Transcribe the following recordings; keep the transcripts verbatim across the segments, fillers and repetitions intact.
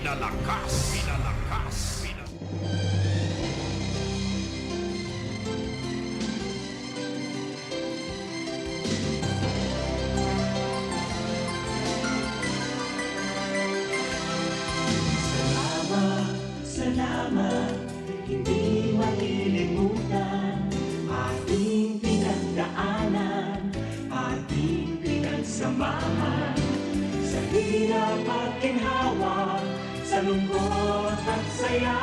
Pinalakas, pinalakas, pinalakas. Salamat, salamat, hindi malilimutan ating pinagdaanan, ating pinagsamahan, sa hirap at ginhawa, sa lungkot at saya.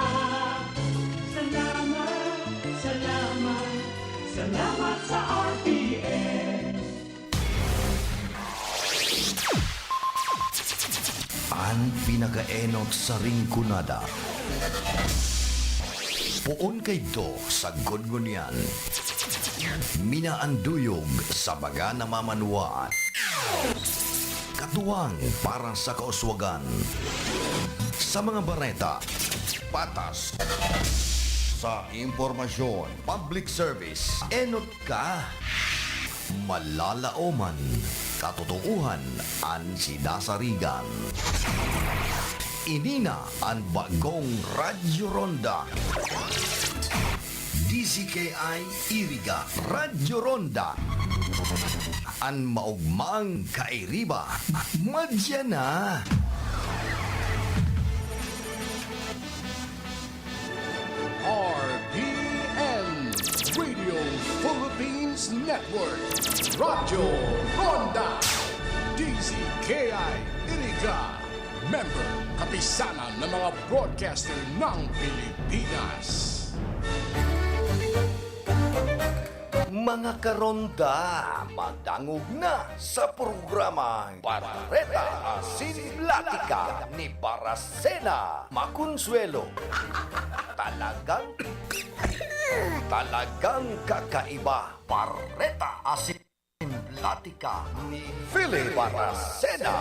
Salamat, salamat, salamat sa R T N. An pinakaenot sa Rinconada. Poon kaidto sagkod ngunyan. Minaanduyog sa mga namamanwaan. Katuwang para sa kauswagan. Sa mga bareta, patas. Sa impormasyon, public service, enot ka. Malalaoman, katotoohan an sinasarigan. Ini na an bagong Radyo Ronda. D Z K I Iriga, Radyo Ronda. An maogmang kairiba, madya na. R P N, Radio Philippines Network, Radyo Ronda, D Z K I Iriga, member, kapisanan ng mga broadcaster ng Pilipinas. Mga karonda, madangog na sa programang Bareta Asin Platika ni Baracena Maconsuelo. Talagang, talagang kakaiba. Bareta Asin Platika ni Philip Baracena.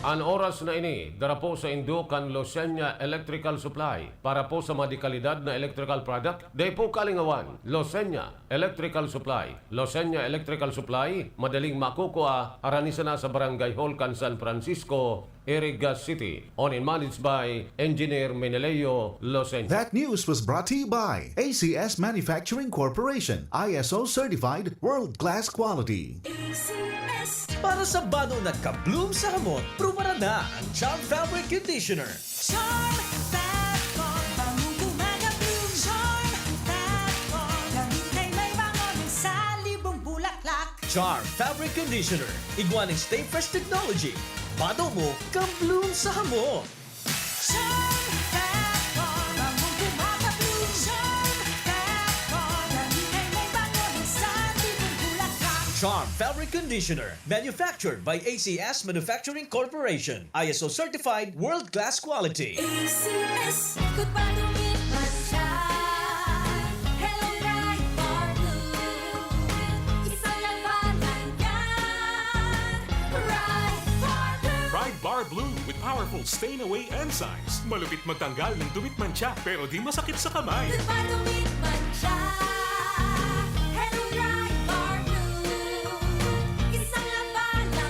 An oras na ini, dara po saindo kan Losenya Electrical Supply. Para po sa mga dekalidad na electrical product, dai po kalingawan. Losenya Electrical Supply. Losenya Electrical Supply, madaling makukua, harani sana sa Barangay Hall kan San Francisco, Iriga City. Owned and managed by Engineer Meneleo Losenya. That news was brought to you by A C S Manufacturing Corporation, I S O certified, world-class quality. A C S. Para sa bado na ka-bloom sa hamot, prubaran na ang Charm Fabric Conditioner. Charm Fab Core, bangong gumagabloom. Charm Fab Core, gamit kay may bango ng salibong bulaklak. Charm Fabric Conditioner, igwa ning Stay Fresh Technology. Bado mo, ka-bloom sa hamot. Charm Fab Core, bangong gumagabloom. Charm Fab Core, gamit kay may bango ng salibong bulaklak. Charm Fabric Conditioner, manufactured by A C S Manufacturing Corporation. I S O certified, world-class quality. A C S, ikot pa, dumit pa siya. Hello, Bright Bar Blue. Isang labanan yan. Bright Bar Blue. Bright Bar Blue with powerful stain away enzymes. Malupit magtanggal ng dumit mantsa, pero di masakit sa kamay. Dumit pa, dumit mantsa. Hello, Bright Bar Blue. Isang labanan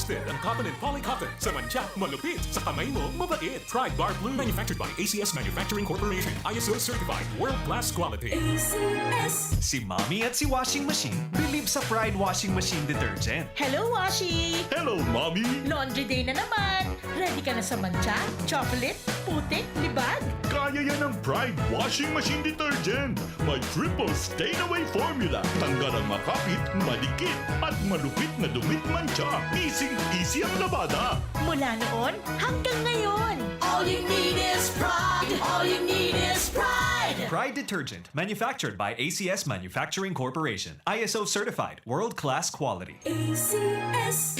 Fit ang cotton and poly cotton. Sa mantsa, malupit. Sa kamay mo, mabait. Pride Bar Blue. Manufactured by A C S Manufacturing Corporation. I S O certified. World class quality. A C S. Si Mommy at si Washing Machine believe sa Pride Washing Machine Detergent. Hello, Washi! Hello, Mommy! Laundry day na naman! Ready ka na sa mantsa, chocolate, putik, libag? Kaya yan ng Pride Washing Machine Detergent. May triple stain away formula. Tanggal ang makapit, madikit, at malupit na dumit mantsa. Easy-easy ang labada. Mula noon hanggang ngayon! All you need is pride. All you need is pride. Pride Detergent, manufactured by A C S Manufacturing Corporation. I S O certified, world-class quality. A C S.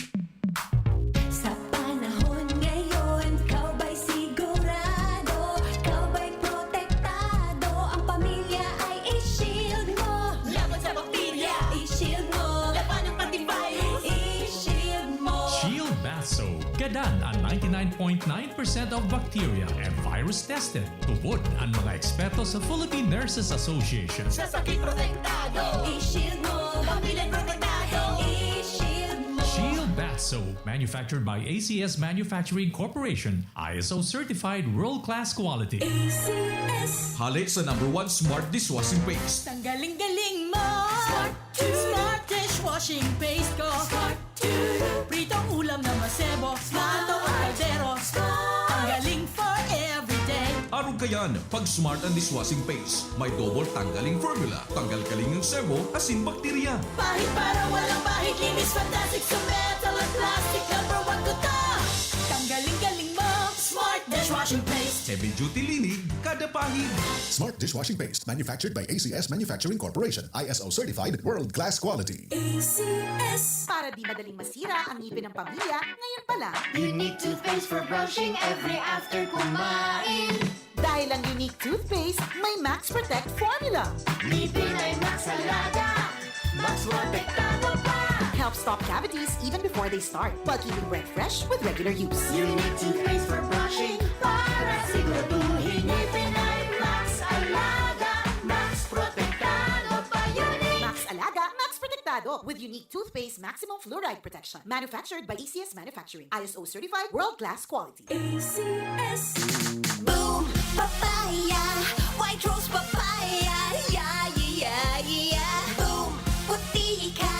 Sa panahon ngayon, ikaw ba'y sigurado? Ikaw ba'y protektado? Ang pamilya ay i-shield mo. Laban sa bakterya, i-shield mo. Labanan pati virus, i-shield mo. Shield Bath Soap. Gadan ang ninety-nine point nine percent of bacteria and virus tested. Tubod ang mga eksperto sa Philippine Nurses Association. Sa sakit protektado, i-shield mo. Pamilya protektado, i-shield mo. Shield Bath Soap, manufactured by A C S Manufacturing Corporation, I S O certified world-class quality. A C S. Hale sa number one smart dishwashing paste. Tanggaling galing mo! Smart to. Smart dishwashing paste ko! Smart to. Pritong ulam na masebo, plato o kaldero. Ang galing for everyday. Arog kayan, pag smart ang dishwashing paste, may double tanggaling formula. Tanggal kaling ng sebo, asin bakterya. Pahid para walang bahid. Linis fantastic sa metal at plastic. Number one ko to. Tanggaling galing mo! Smart dishwashing paste. Heavy duty linig, kada pahid. Smart dishwashing paste, manufactured by A C S Manufacturing Corporation, I S O certified, world class quality. A C S. Para di madaling masira ang ngipin ng pamilya, ngayon pa lang. Unique toothpaste for brushing every after kumain. Dahil ang Unique Toothpaste may Max Protect Formula. Ngipin ay Max Alaga. Max protektado pa. Helps stop cavities even before they start, while keeping breath fresh with regular use. Unique toothpaste for brushing para siguraduhin ngipin ay Max Alaga. Max protektado pa. Unique. Max Alaga, Max Protektado with Unique Toothpaste Maximum Fluoride Protection. Manufactured by A C S Manufacturing. I S O certified, world-class quality. A C S. Boom! Papaya! White Rose Papaya! Yeah, yeah, yeah, yeah! Boom! Puti ka!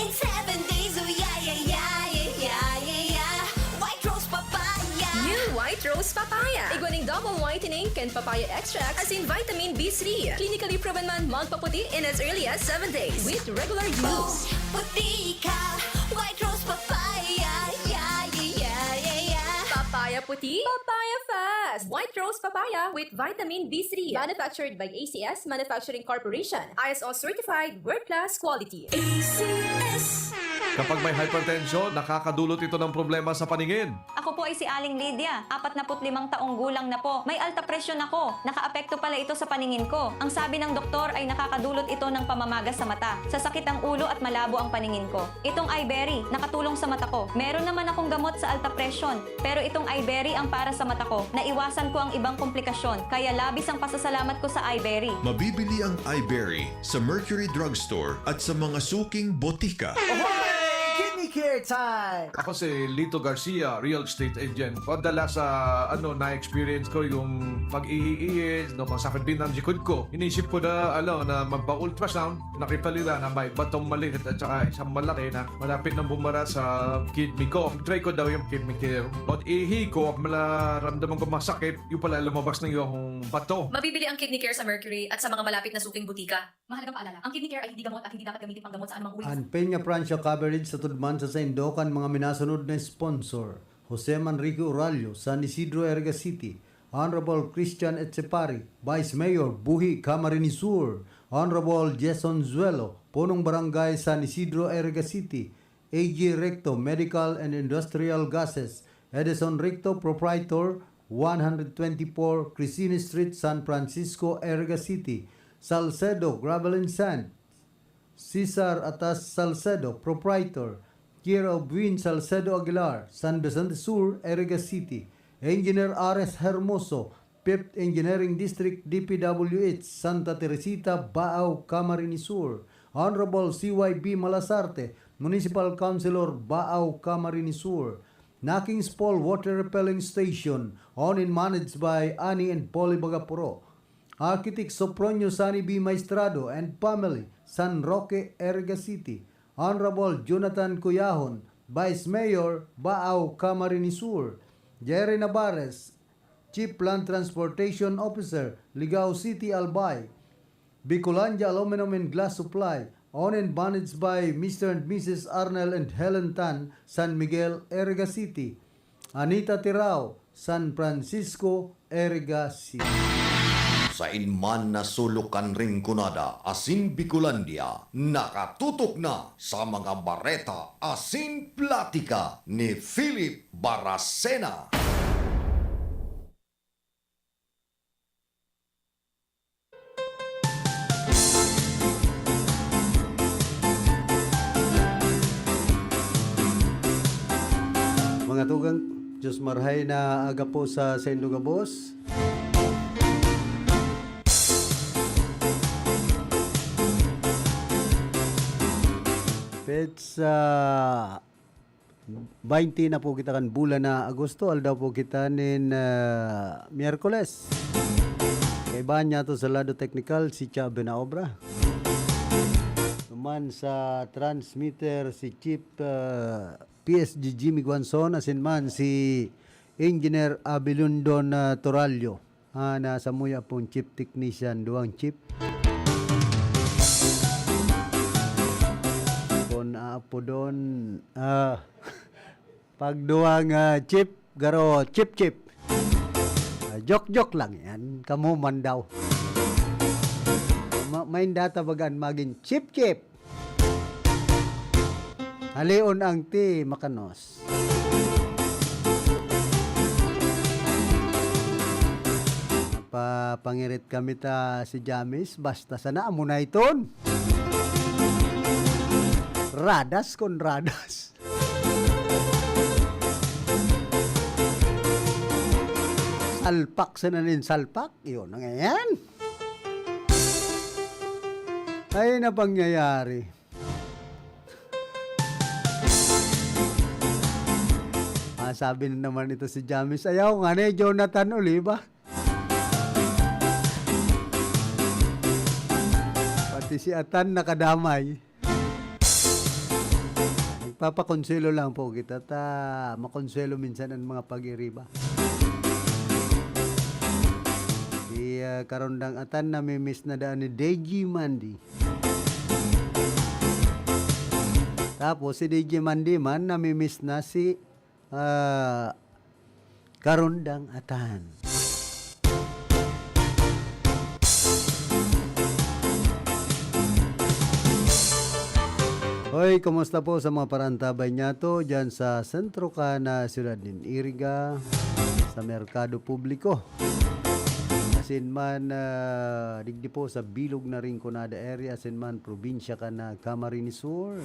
In seven days, oh yeah, yeah, yeah, yeah, yeah, yeah, yeah! White Rose Papaya! New White Rose Papaya. Igwa ning double whitening kan papaya extract asin vitamin B three. Clinically proven man magpaputi in as early as seven days with regular Boom! use. Puti ka! White Rose Papaya! Yeah, yeah, yeah, yeah, yeah! Papaya puti, papaya fast. White Rose Papaya with vitamin B three. Manufactured by A C S Manufacturing Corporation. I S O certified, world-class quality. A C S. Kapag may hypertension, nakakadulot ito ng problema sa paningin. Ako po ay si Aling Lydia, apatnapu't limang taong gulang na po. May alta presyon ako. Nakaapekto pala ito sa paningin ko. Ang sabi ng doktor ay nakakadulot ito ng pamamaga sa mata, sasakit ang ulo at malabo ang paningin ko. Itong Iberry, nakatulong sa mata ko. Meron naman akong gamot sa alta presyon, pero itong Iberry ang para sa mata ko. Naiwasan ko ang ibang komplikasyon, kaya labis ang pasasalamat ko sa Iberry. Mabibili ang Iberry sa Mercury Drugstore at sa mga suking botika. Ahoy! Kidney Care Time! Ako si Lito Garcia, real estate agent. Madalas sa ano, na-experience ko yung pag-iiiid, no, masakit din ang likod ko. Inisip ko na, ano, na magpa-ultrasound. Nakita nila na may batong maliit at saka isang malaki na malapit nang bumara sa kidney ko. Try ko daw yung Kidney Care. Pag ihi ko, maramdaman ko masakit, yung pala lumabas na yung bato. Mabibili ang Kidney Care sa Mercury at sa mga malapit na suking butika. Mahalagang paalala, ang Kidney Care ay hindi gamot at hindi dapat gamitin panggamot sa anumang uri ng An Peña Francia coverage sa tudman sa saindo kan mga minasunod na sponsor: Jose Manrique Uralio, San Isidro, Iriga City; Honorable Christian Etchepare, Vice Mayor, Buhi, Camarines Sur; Honorable Jason Zuelo, Punong Barangay, San Isidro, Iriga City; A G Recto Medical and Industrial Gases; Edison Recto, Proprietor, one twenty-four Crisini Street, San Francisco, Iriga City; Salcedo Gravel and Sand; Cesar Atas Salcedo, Proprietor, care of Win Salcedo Aguilar, San Vicente Sur, Iriga City; Engineer Ares Hermoso, Fifth Engineering District, D P W H, Santa Teresita, Baao, Camarines Sur; Honorable C Y B Malasarte, Municipal Councilor Baao, Camarines Sur. Naking's Pool Water Refilling Station, owned and managed by Annie and Polly Bagapuro. Architect Sopronio Sani B. Maestrado and family, San Roque, Iriga City. Honorable Jonathan Cuyahon, Vice Mayor, Baao, Camarines Sur. Jerry Navarez, Chief Land Transportation Officer, Ligao City, Albay. Bicolandia Aluminum and Glass Supply, owned and managed by Mister and Missus Arnel and Helen Tan, San Miguel, Iriga City. Anita Tirao, San Francisco, Iriga City. Sain man na sulok kan Rinconada asin Bicolandia, nakatutok na sa mga bareta asin platika ni Philip Baracena. Mga tugang, Diyos marhay na aga po sa saindo gabos. Petsa baynte na po kita kan bulan na Agosto, aldaw po kita nin, ah, Miyerkules. Kaibahan niya to sa lado teknikal, si Chab na obra. Duman sa transmitter, si Chief, ah, P S G Jimmy Guanzon, asin man si Engineer Abilundon, ah, Torallo. Ah, nasa muya pong chief technician, duwang chief. Kun aapodon, ah, pag duwang, ah, chief, garo, chief, chief. Ah, joke-joke lang yan. Kamo man daw. Ma-, may data baga an magin chief, chief. Haleon ang ti makanos. Papangirit kami ta si Jamis, basta sana amo na iton. Radas kon radas. Salpak sana nin salpak, yun ang yan. Ay, na pangyayari. Ah, sabi na naman ito si Jamis, "Ayaw nga ni Jonathan Oliva." Pati si Atan nakadamay. Nagpapakonselo lang po kita ta makonselo minsan ang mga pag-iriba. Si, ah, Karondang Atan namimiss na daan ni D J Mandy. Tapos si D J Mandy man, namimiss na si, ah, Karondang Atan. Hoy, kumusta po sa mga parantabay niyato diyan sa sentro kan syudad nin Iriga, sa merkado publiko? Asin man, ah, digdi po sa bilog na Rinconada area, asin man probinsya kan Camarines Sur.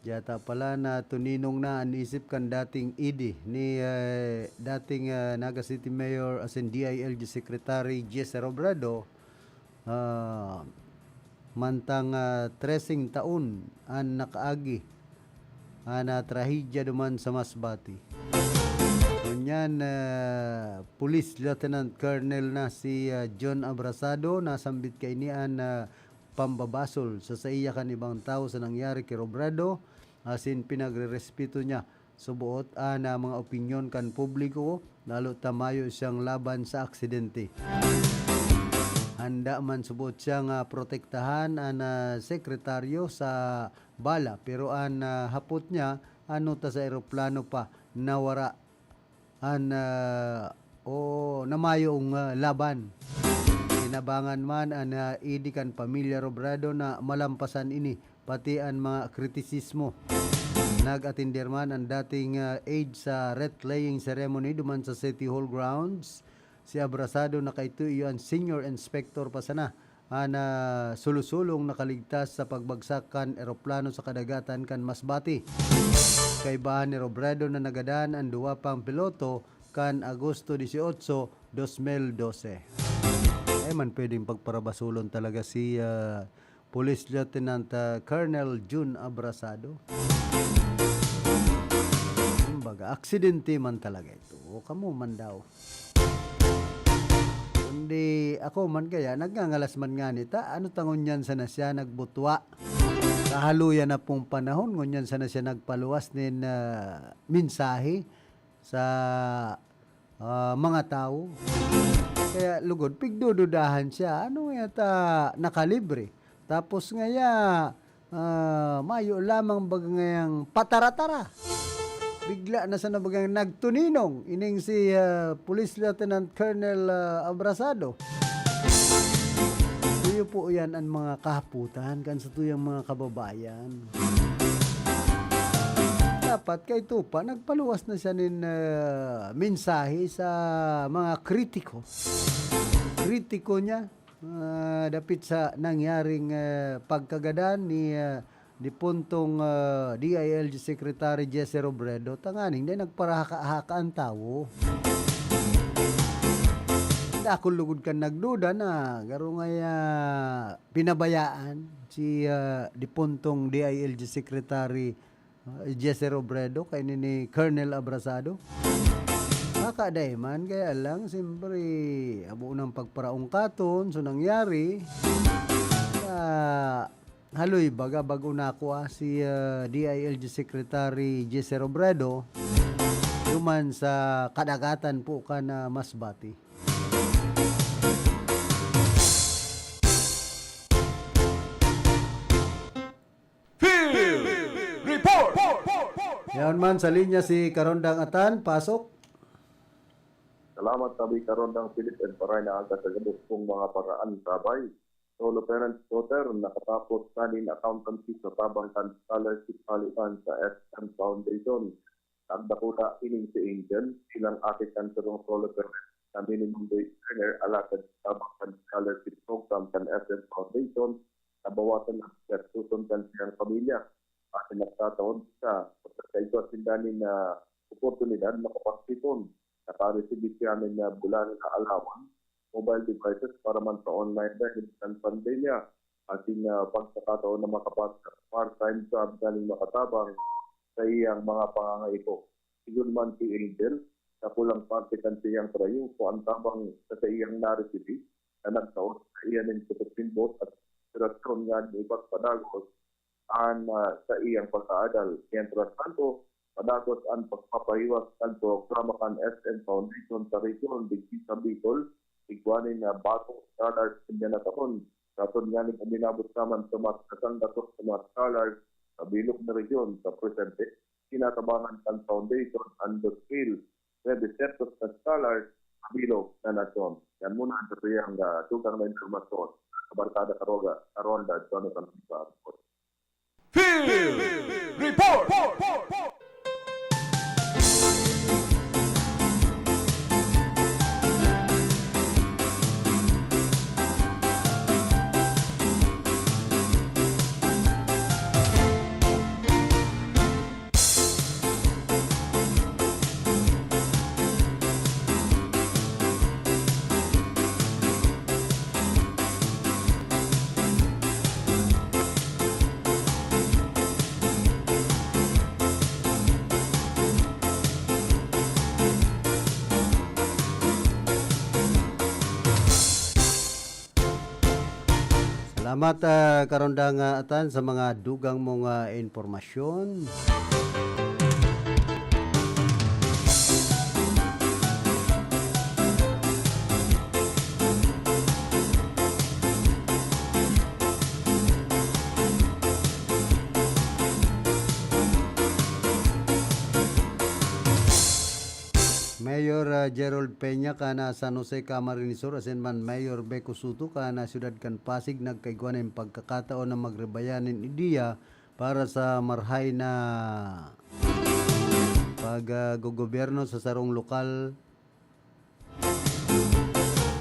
Diyata pala na tuninong na an isip kan dating E D ni, eh, dating, ah, Naga City Mayor asin D I L G Secretary Jesse Robredo, ah, mantang, ah, treseng taon an nakaagi an, ah, trahedya duman sa Masbate. Ngunyan, ah, Police Lieutenant Colonel na si, ah, John Abrasado, nasambit kaini an, ah, pambabasol sa saiya kan ibang tawo sa nangyari ki Robredo, asin pinagrerespeto niya suboot an, ah, mga opinyon kan publiko, lalo ta mayo siyang laban sa aksidente. Handa man suboot siyang, ah, protektahan an, ah, sekretaryo sa bala, pero an, ah, hapot niya, ano ta sa eroplano pa nawara an, ah, o na mayong, ah, laban. Tinabangan man an, ah, E D kan pamilya Robredo na malampasan ini, pati an mga kritisismo. Nag-atender man an dating, ah, aide sa wreath-laying ceremony duman sa City Hall grounds. Si Abrasado na kaito iyo an senior inspector pa sana an, ah, solosolong nakaligtas sa pagbagsak kan eroplano sa kadagatan kan Masbate. Kaibahan ni Robredo na nagadan an duwa pang piloto kan Agosto dieciocho, dos mil dose. Ay man pwedeng pagparabasulon talaga si, ah, Police Lieutenant, ah, Colonel Jun Abrasado. Kumbaga, aksidente man talaga ito. O, kamo man daw. Kundi ako man kaya, nagngangalas man ngani ta, ano ta ngunyan sana siya nagbutwa? Kahaluyan na pong panahon, ngunyan sana siya nagpaluwas nin, ah, mensahe sa, ah, mga tawo. Kaya lugod, pigdududahan siya. Ano yata nakalibre? Tapos ngaya, ah, mayo lamang baga ngayang patara-tara. Bigla na sana bagang nagtuninong ining si, ah, Police Lieutenant Colonel, ah, Abrasado. Iyo po yan ang mga kahaputan kan sa tuyang mga kababayan. Dapat kay Tupa, nagpaluwas na siya nin, ah, mensahe sa mga kritiko. Kritiko niya, ah, dapit sa nangyaring, ah, pagkagadan ni, ah, dipuntong, ah, D I L G Secretary Jesse Robredo, tanganing dai nagparahaka-haka ang tawo. Dakul lugod kan nagduda na garo ngaya pinabayaan si, ah, dipuntong D I L G Secretary, ah, Jesse Robredo, kaini ni Colonel Abrasado. Nakadae man, kaya lang, siyempre, abo nang pagparaungkaton, so nangyari, ah, haloy, baga, bago na ako, ah, si, ah, D I L G Secretary Jesse Robredo, duman sa kadagatan po ka na Masbate. Field Report! Yaon man sa linya si Karondang Atan, pasok. Salamat, sabi Karondang Philip and Paray na aga sa gabos kong mga paraan, sabay. Solo parent daughter, nakatapos kanin accountancy sa tabang kan scholarship halikan sa S M Foundation. Nagdakula ining si Angel bilang aki kan sarong solo parent na minimum wage earner allotted sa tabang kan scholarship program kan S M Foundation, nabawasan ang gastuson kan siyang pamilya. Asin nagtataon sa pagkakaigwa sinda nin, ah, oportunidad makapagsipon. Nakaresibir siya nin, ah, bulan na allowance, mobile devices para man sa online dahil sa pandemya. Asin, ah, pagkakataon na makapag part-time job ganing makatabang sa iyang mga pangangaipo. Sigon man si Angel, sa kulang parte kan siyang trabaho, kuan tabang sa iyang naresibir na nagtao sa iya nin sipot-sipot at inspirasyon nga ipagpadagos an, ah, sa iyang pag-aadal. Mientras tanto, padagos an pagpapahiwas kan programa kan S M Foundation sa rehiyon digdi sa Bicol, igwa nin, ah, bagong scholars kan natahon. Rason ngani, uminabot naman sa mas kasanggatos sa mga scholars sa bilog na rehiyon. Sa presente, tinatabangan kan Foundation an dos mil nuebe syentos na scholars sa bilog na nasyon. Yan muna ang satuyang, ah, dugang na impormasyon. Kabarkada Karoga, Karonda, Jonathan Pizarro. Field Report! Salamat, ah, Karondang, ah, Atan, sa mga dugang mong, ah, impormasyon. Mayor, ah, Gerald Peña kan, ah, San Jose, Camarines Sur, asin man Mayor Beko Soto kan, ah, siyudad kan Pasig, nagkaigwa nin pagkakataon na magribayan nin ideya para sa marahay na pag, ah, gogobyerno sa sarong lokal.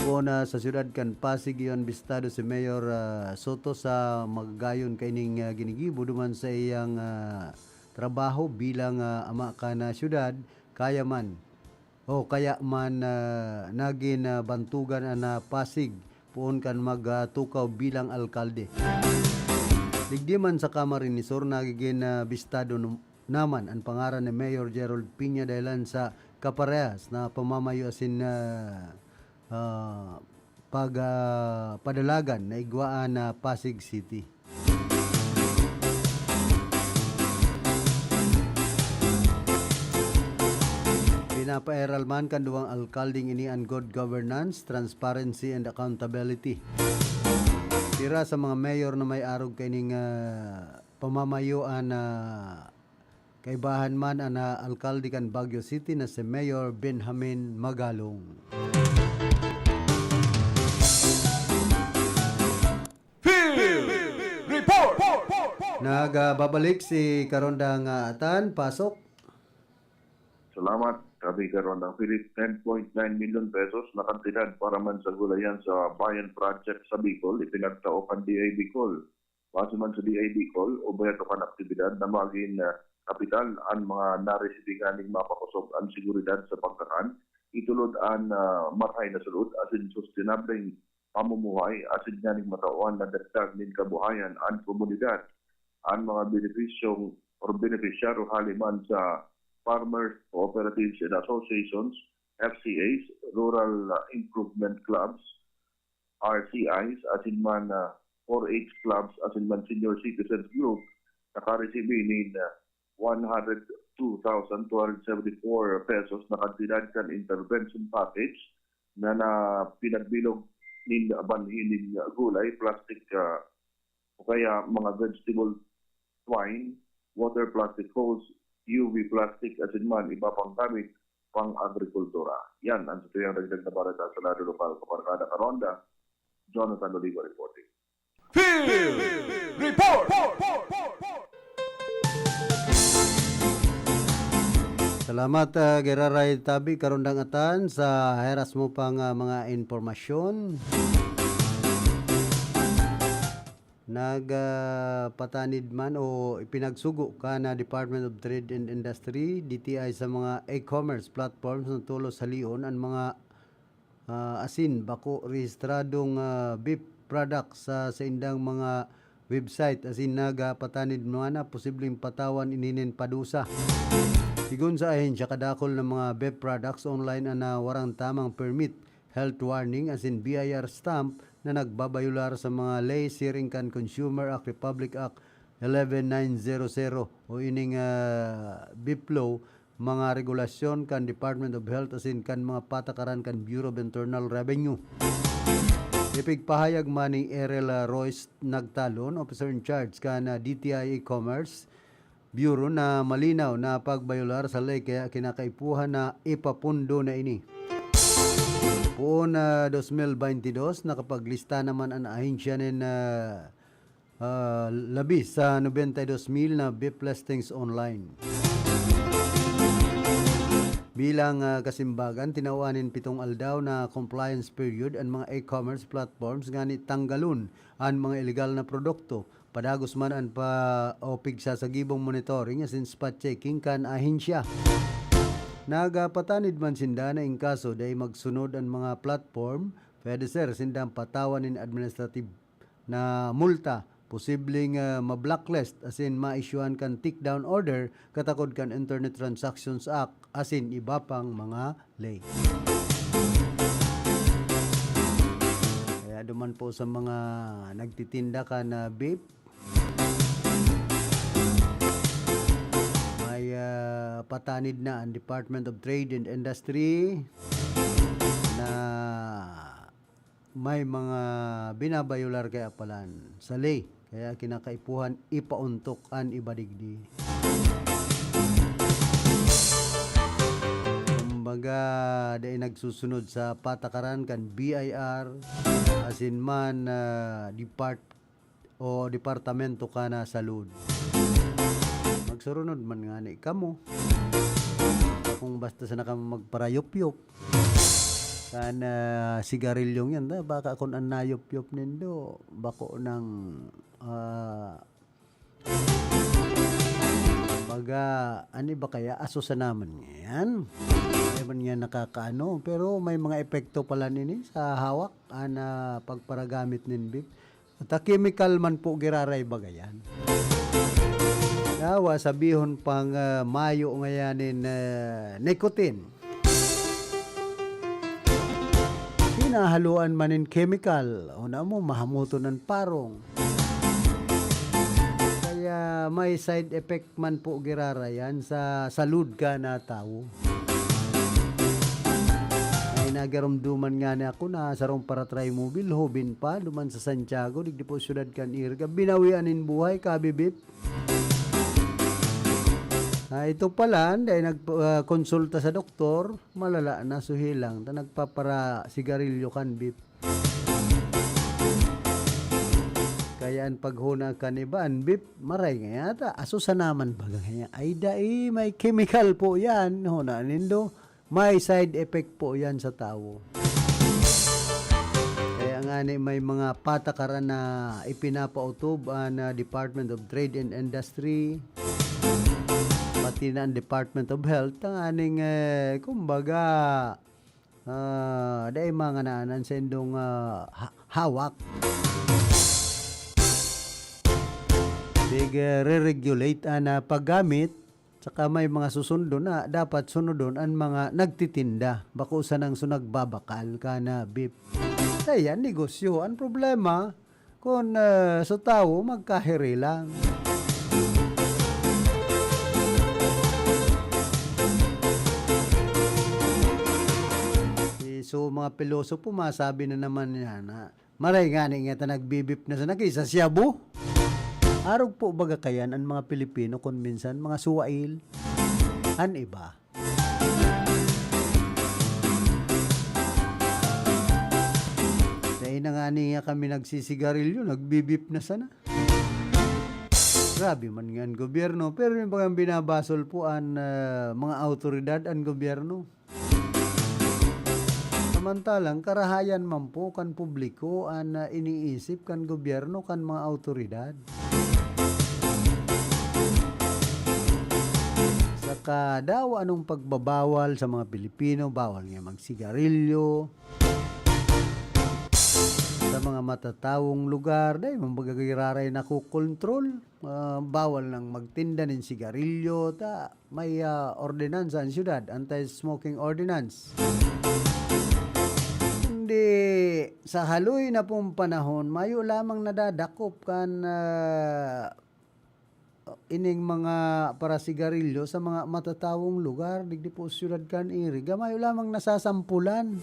Poon na sa siyudad kan Pasig, iyo an bistado si Mayor, ah, Soto sa magagayon kaining, ah, ginigibo duman sa iyang, ah, trabaho bilang, ah, ama kan, ah, siyudad. Kaya man, o kaya man, ah, nagin, ah, bantogan an, ah, Pasig poon kan magtukaw bilang alkalde. Digdi man sa Camarines Sur, nagigin, ah, bistado num-, naman an pangaran ni Mayor Gerald Piña dahilan sa kaparehas na pamamayo asin, ah, ah, pag, ah, padalagan na igwaan na Pasig City. Pinapaeral man kan duwang alkaldeng ini an good governance, transparency, and accountability. Pira sa mga mayor na may arog kaining, ah, pamamayo an, ah, kaibahan man an, ah, alkalde kan Baguio City na si Mayor Benjamin Magalong. Field Report! Nagbabalik si Karonda nga Atan, pasok. Salamat, Kabi Karonda. Pilit ten point nine milyon pesos na kantidad para man sa gulayan sa Bayan Project sa Bicol, ipinagtao kan D I Bicol. Base man sa D I Bicol, obheto kan aktibidad na magin, ah, kapital an mga naresibi nganing mapakosog an seguridad sa pagkakan, itulod an, ah, marahay na sulod asin sustenableng pamumuhay asin nganing matawan na dagdag nin kabuhayan an komunidad. An mga benepisyong or benepisyaryo hali man sa Farmers Cooperatives and Associations, F C As, Rural, ah, Improvement Clubs, R C Is, asin man, ah, four H clubs, asin man senior citizens group, nakaresibi nin, ah, one hundred two thousand two hundred seventy-four pesos na kantidad kan intervention package na, na pinagbilog nin banhi nin gulay, plastic, ah, o kaya mga vegetable twine, water plastic hose, U V plastic, asin man iba pang gamit pang agrikultura. Yan ang satuyang dagdag na bareta sa Radyo Lokal, Kabarkada Karonda. Jonathan Oliva reporting. Field Report! Salamat, ah, Giraray Tabi, Karondang Atan, sa heras mo pang, ah, mga impormasyon. Nag, ah, patanid man o ipinagsugo kan, ah, Department of Trade and Industry, D T I, sa mga e-commerce platforms na tolos halion an mga, ah, asin bako rehistradong, ah, beef products sa saindang mga website, asin nagpatanid man na posibleng patawan ini nin padusa. Sigon sa ahensya, kadakul na mga beef products online an, ah, warang tamang permit, health warning asin B I R stamp na nagbabayular sa mga ley siring kan Consumer Act, Republic Act eleven nine zero zero o ining, ah, beef law, mga regulasyon kan Department of Health asin kan mga patakaran kan Bureau of Internal Revenue. Ipigpahayag man ni Erel, ah, Royce Nagtalon, officer in charge kan, ah, D T I e-commerce, Bureau na malinaw na pagbayular sa ley kaya kinakaipuhan na ipapundo na ini. Poon na dos mil baynte dos, nakapaglista naman an ahensya nin, ah, ah, labi sa nobenta y dos mil na beef listings online. Bilang, ah, kasimbagan, tinawan nin pitong aldaw na compliance period an mga e-commerce platforms ngani tanggalon an mga iligal na produkto. Padagos man an pa o pigsasagibong monitoring asin spot checking kan ahensya. Nagapatanid man sinda na in kaso dai magsunod an mga platform, pwede ser sindang patawan nin administrative na multa, posibleng, ah, ma-blacklist asin ma-issuehan kan take down order katakod kan Internet Transactions Act asin iba pang mga ley. Kaya duman po sa mga nagtitinda kan, ah, vape, may, ah, patanid na ang Department of Trade and Industry na may mga binabayular kaya palan sa ley, kaya kinakaipuhan ipaontok an iba digdi. Kumbaga, dai nagsusunod sa patakaran kan B I R, asin man, ah, depart-, o departamento kan salud. Magsurunod man ngani kamo. Kung basta sana kamo magparayop-yop kan, ah, sigarilyong yan, ah, baka kun an nayop-yop nindo, bako nang, ah, baga, ano ba kaya? Aso sana man ngayan. Hindi man nga nakakaano, pero may mga epekto pala nini sa hawak, an, ah, pagparagamit nin vape. Ta chemical man po giraray baga yan. Yawa, sabihon pang, ah, mayo ngayanin, ah, nicotine. Pinahaluan man nin chemical, o na mo, mahamuton an parong. Kaya may side effect man po giraray yan sa salud kan tawo. Ay, nagarumduman nga ni ako na sarong paratry mobile, hoben pa, duman sa Santiago, digdi po syudad kan Iriga. Binawian nin buhay, kabibip. Ah, ito pala, dahil nag, ah, konsulta sa doktor, malala na, suhi lang, ta nagpapara sigarilyo kan bip. Kaya an paghona kan iba, an bip, maray nga yata, aso sa naman baga nga yan. Ay, dai, may chemical po yan. Hona nindo, may side effect po yan sa tawo. Kaya nga ni, may mga patakaran na ipinapautob an, ah, Department of Trade and Industry, pati na ang Department of Health, tanganing, eh, kumbaga, ah, dai mga naanan sa indong, ah, ha-, hawak. Sige, re-regulate an, ah, paggamit, saka may mga susundon na dapat sunodon an mga nagtitinda, bako sanang so nagbabakal kan, ah, bip. Kaya negosyo. Ang problema, kun, ah, sa tawo, magkahirelang. Eh, so, mga pilosopo, masabi na naman niya na, maray nga ni nga ta nagbibip na sa nag-isa siya, bu? Arog po baga kayan an mga Pilipino kun minsan mga suwail an iba. Dai na nga niya kami nagsisigarilyo, nagbibip na sana. Grabe man nga an gobyerno, pero yung bagang binabasol po an, ah, mga awtoridad, an gobyerno. Samantalang karahayan man po kan publiko an, ah, iniisip kan gobyerno, kan mga awtoridad. Saka daw anong pagbabawal sa mga Pilipino, bawal nga magsigarilyo. Sa mga matatawong lugar, dai man baga giraray nakokontrol. Ah, bawal nang magtinda nin sigarilyo, ta may, ah, ordinansa an syudad, anti-smoking ordinance. Kundi sa haloy na pong panahon, mayo lamang nadadakop kan, ah, ining mga parasigarilyo sa mga matatawong lugar, digdi po syudad kan Iriga, mayo lamang nasasampulan.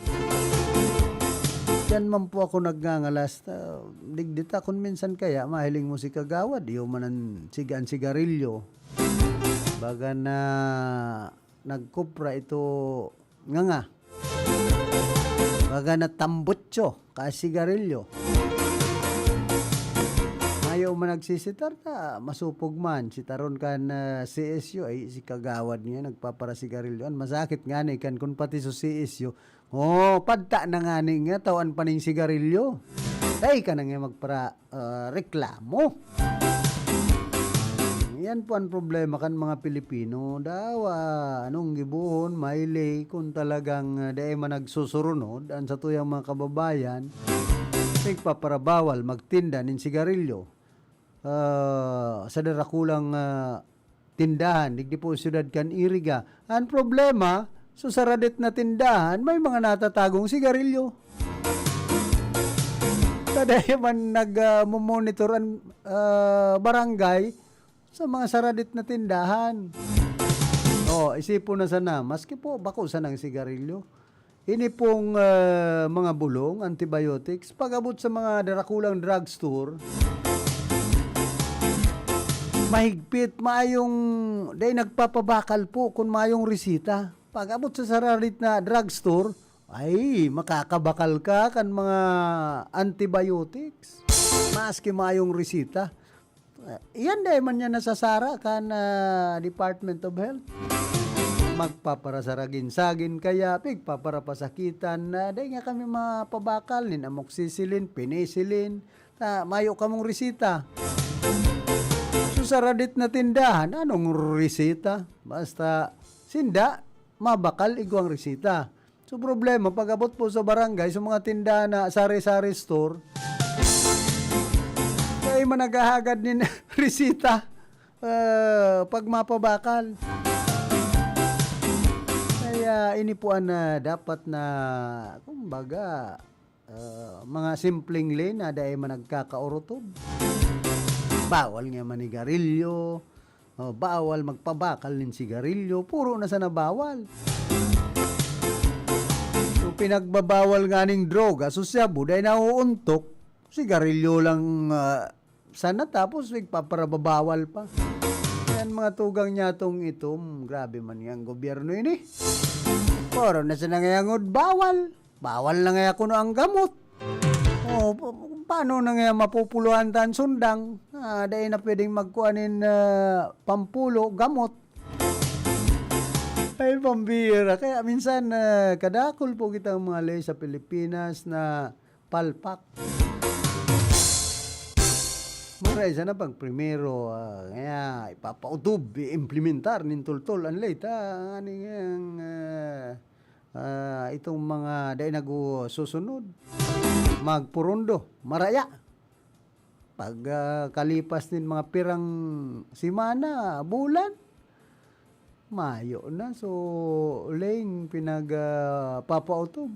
Diyan man po ako nagngangalas, ta, digdi ta kun minsan kaya mahiling mo si Kagawad, iyo man an siga-, an sigarilyo. Baga na nagkupra ito nganga. Baga na tambutso, ka sigarilyo. Mayo man nagsisitar ta, masupog man. Sitaron kan, ah, C S U, ay, si Kagawad niya, nagpaparasigarilyo. An masakit nga ni kan kun pati sa C S U, oh, padta na nga ni nga, tawan pa ning sigarilyo. Ay, ka na nga magpara-, ah, reklamo. Yan po ang problema kan mga Pilipino. Daw, ah, anong gibohon, maili, kung talagang, ah, dai man nagsusurunod, ang satuyang mga kababayan, nagpaparabawal magtinda nin sigarilyo, ah, sa darakulang, ah, tindahan, digdi po syudad kan Iriga. Ang problema, so sa radit na tindahan, may mga natatagong sigarilyo. Kada man nag, ah, momonitor ang, ah, barangay sa mga saradit na tindahan. Oh, isipon na sana, maski po bako sanang sigarilyo. Ini pong, ah, mga bulong, antibiotics, pag-abot sa mga darakulang drugstore, mahigpit, maayong, dai nagpapabakal po kun mayong resita. Pag-abot sa saradit na drugstore, ay, makakabakal ka kan mga antibiotics, maski mayong resita. Ah, iyan dai man niya nasasara kan, ah, Department of Health. Magpaparasaragin-sagin kaya, pigpaparapasakitan na, dai nga kami mapabakal nin amoxicillin, penicillin, ta mayo kamong resita. So, sa radit na tindahan, anong resita? Basta, sinda, mabakal igwang resita. So, problema, pag-abot po sa barangay, sa mga tindahan na sari-sari store, Naman naghahagad nin resita, ah, pag mapabakal. Kaya ini po an, ah, dapat na, kumbaga, ah, mga simpleng ley na dai man nagkakaorotob. Bawal nga manigarilyo, oh, bawal magpabakal nin sigarilyo, puro na sana bawal. So, pinagbabawal nga ning droga, so siya, buday nauuntok, sigarilyo lang, ah, sana, tapos igpaparababawal pa. Yan mga tugang niya tong itom, grabe man yang gobyerno ini. Puro na sana ngayangod bawal. Bawal na ngaya kuno ang gamot. Oh, pa-, paano na ngaya mapupuluhan tan sundang? Ah, dai na pwedeng magkuha nin, ah, pampulo, gamot. Ay, pambira. Kaya minsan, ah, kadakul po kitang mga ley sa Pilipinas na palpak. Maray sana pag primero, ah, ngaya ipapautob, i-implementar nin tultol an ley ta, nganing, ah, ah, itong mga dai nagsusunod, magpurundo, maraya. Pag, ah, kalipas nin mga pirang semana, bulan, mayo na. So, leyng pinag, ah, papautob.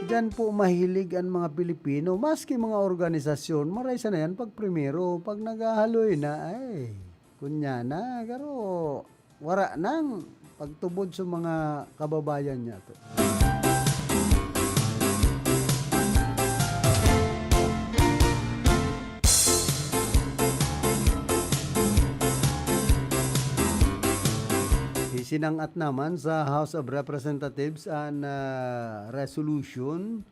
Diyan po mahilig ang mga Pilipino, maski mga organisasyon, maray sana yan pag primero, pag naghahaloy na, ay, kunya na, garo, wara nang pagtubod sa mga kababayan niya to. Isinang-at naman sa House of Representatives an, ah, resolution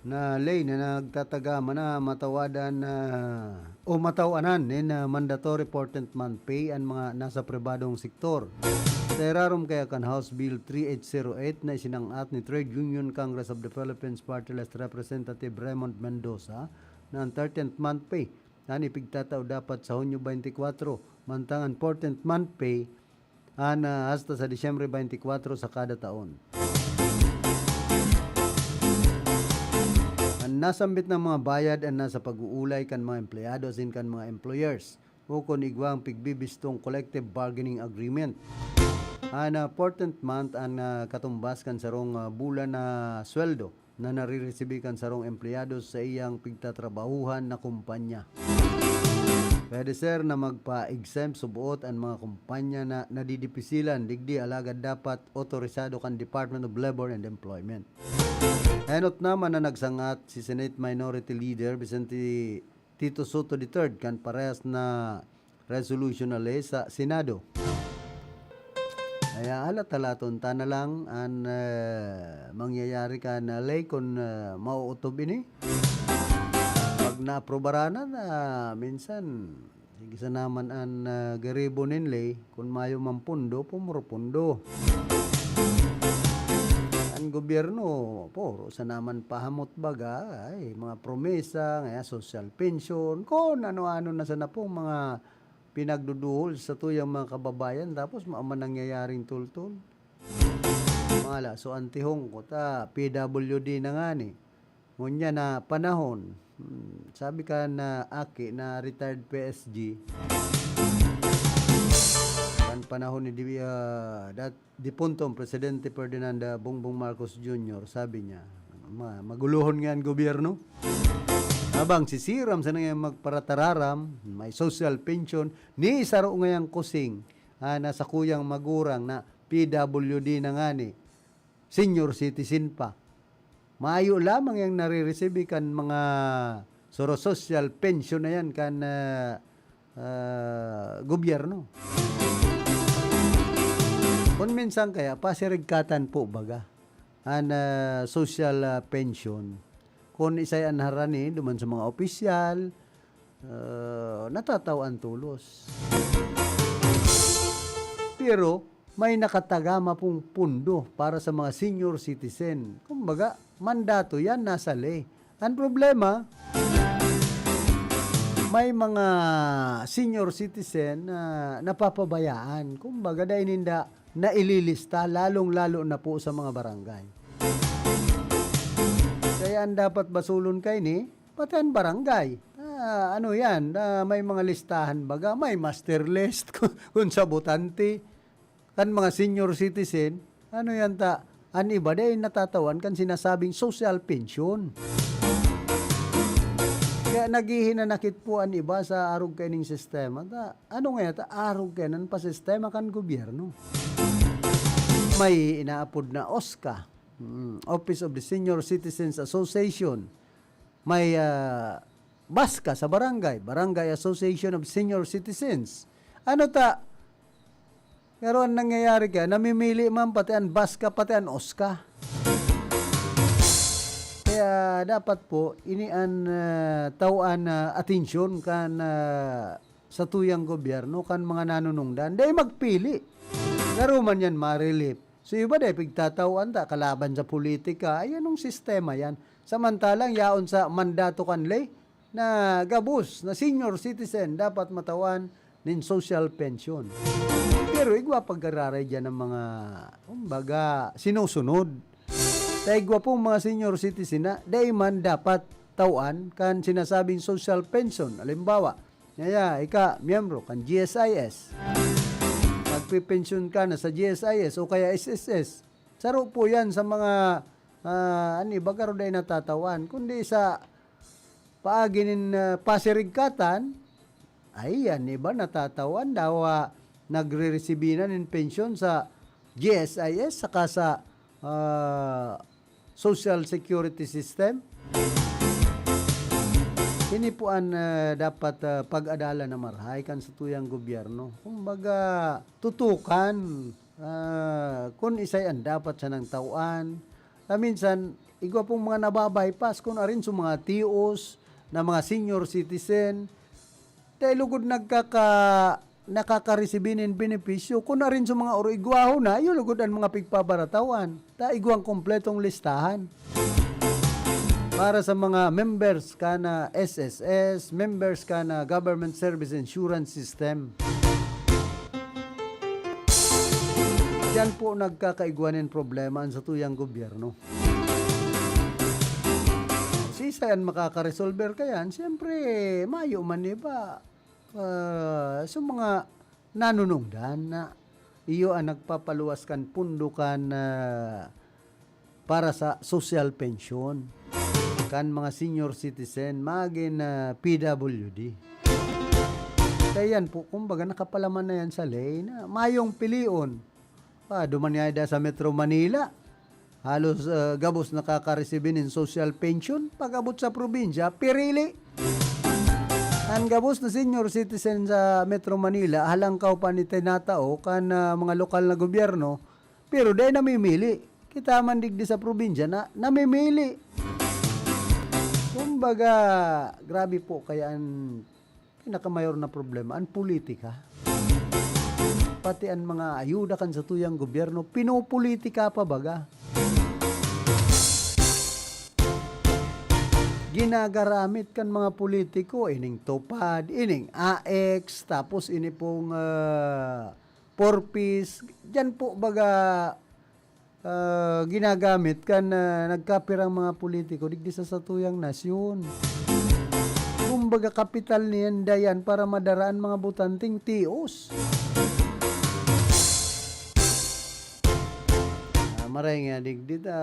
na ley na nagtatagama na matawadan na o matawanan nin, ah, mandatory fourteenth month pay an mga nasa pribadong sektor. Sa irarom kaya kan House Bill three eight zero eight na isinang-at ni Trade Union Congress of the Philippines Party List Representative Raymond Mendoza na ang thirteenth month pay an ipigtatao dapat sa Hunyo twenty-four, mantang an fourteenth month pay an, ah, hasta sa Disyembre twenty-four sa kada taon. An nasambit na mga bayad an nasa pag-uulay kan mga empleyado asin kan mga employers, o kun igwang pigbibistong collective bargaining agreement. An, ah, fourteenth month an, ah, katumbas kan sarong, ah, bulan na sweldo na nariresibi kan sarong empleyado sa iyang pigtatrabahuhan na kumpanya. Pwede, sir, na magpa-exempt suboot an mga kumpanya na nadidipisilan digdi, alagad dapat otorisado kan Department of Labor and Employment. Enot naman na nagsangat si Senate Minority Leader Vicente Tito Sotto the third kan parehas na resolution na ley sa Senado. Kaya halat-halaton ta na lang an, eh, mangyayari kan ley kun, eh, mauutob ini. Pag naaprobaran na, na minsan, sige sa naman an, eh, garibo nin ley, kun mayo man pondo, pumuro pondo. An gobyerno, puro sa naman pahamot baga, ay, mga promesa, ngaya social pension, kun ano-ano na sana pong mga pinagduduhol sa tuyang mga kababayan, tapos ma-, man nangyayaring tultol. Mga la, so antihong ko ta, P W D na nga ni. Ngunyan na panahon, hmm, sabi ka na aki na retired P S G, kan panahon ni Di-, ah, dat-, dipuntong Presidente Ferdinand Bongbong Marcos Junior, sabi niya, ma-, maguluhon nga an gobyerno. Abang sisiram sana nga magparatararam, may social pension, ni saro ngayang kusing, ah, na sakuyang magurang na P W D na ngani, senior citizen pa. Mayo lamang yang nariresibi kan mga soro social pension na yan kan, ah, ah, gobyerno. Kun minsan kaya, pasirigkatan po baga an, ah, social, ah, pension. Kun isay an harani duman sa mga opisyal, ah, natatawan tolos. Pero may nakatagama pong pondo para sa mga senior citizen. Kumbaga, mandato yan, nasa ley. Ang problema, may mga senior citizen na napapabayaan. Kumbaga, dai ninda naililista, lalong-lalo na po sa mga barangay. Kaya ang dapat basulon kaini, pati an barangay. Ah, ano yan? Ah, may mga listahan baga, may master list kun, kun sa botante. Kan mga senior citizen, ano yan ta? An iba dai natatawan kan sinasabing social pension. Kaya naghihinanakit po an iba sa arog kaining sistema. Ta, ano nga ta? Arog kainan pa sistema kan gobyerno. May inaapod na OSCA, mm, Office of the Senior Citizens Association. May, ah, BASCA sa barangay, Barangay Association of Senior Citizens. Ano ta? Pero ang nangyayari kaya, namimili man pati an BASCA, pati an OSCA. Kaya dapat po, ini an, ah, tawaan na atensyon kan, ah, satuyang gobyerno, kan mga nanunungdan. Dai magpili. Garo man yan ma-relief. So, iba dai pigtatawan ta, kalaban sa politika. Ay, anong sistema yan? Samantalang yaon sa mandato kan ley na gabos na senior citizen dapat matawan nin social pension. Pero igwa pag-araray diyan ng mga, kumbaga, sinusunod. Ta igwa pong mga senior citizen na dai man dapat tawan kan sinasabing social pension. Halimbawa, ngaya, ika, miyembro kan G S I S. Magpipensyon ka na sa G S I S o kaya S S S. Saro po yan sa mga, ah, ano, baga ro dai natatawan, kundi sa paagi nin, ah, pasirigkatan, ay, yan iba natatawan daw, ah, nagre-resibi na nin pensyon sa G S I S saka sa, ah, Social Security System. Ini po an, ah, dapat, ah, pag-adalan na marahay kan satuyang gobyerno. Kumbaga, tutukan, ah, kun isay an dapat sanang tawan. Ta minsan, igwa pong mga nababypass kun arin sa mga tios na mga senior citizen. Dai lugod nagkaka-, nakakaresibi nin benepisyo. Kun arin sa mga oro igwaho na, iyo lugod an mga pigpabaratawan. Ta igwang kompletong listahan. Para sa mga members ka na S S S, members ka na Government Service Insurance System. Diyan po nagkakaigwa nin problema an satuyang gobyerno. Siisay an makakaresolver kayan? Siyempre, mayo man iba. Ah, so mga nanunungdan na iyo an nagpapaluwas kan pondo kan, ah, para sa social pension kan mga senior citizen, magin, ah, P W D. Kaya yan po, kumbaga, nakapalaman na yan sa ley na mayong pilion. Ah, duman nga ida sa Metro Manila, halos, ah, gabos nakakaresibi nin social pension. Pag-abot sa probinsya, pirili. An gabos na senior citizen sa Metro Manila, halangkaw pa ni tinatao kan, ah, mga lokal na gobyerno, pero dai namimili. Kita man digdi sa probinsya na namimili. Kumbaga, grabe po kaya an pinakamayor na problema, an politika. Pati an mga ayuda kan satuyang gobyerno, pinopolitika pa baga. Ginagaramit kan mga politiko, ining TUPAD, ining AICS, tapos ini pong, ah, Four Ps. Diyan po baga, ah, ginagamit kan, ah, nagkapirang mga politiko digdi sa satuyang nasyon. Kumbaga, kapital niyan dayan para madara an mga botanteng tios. Ah, maray nga digdi ta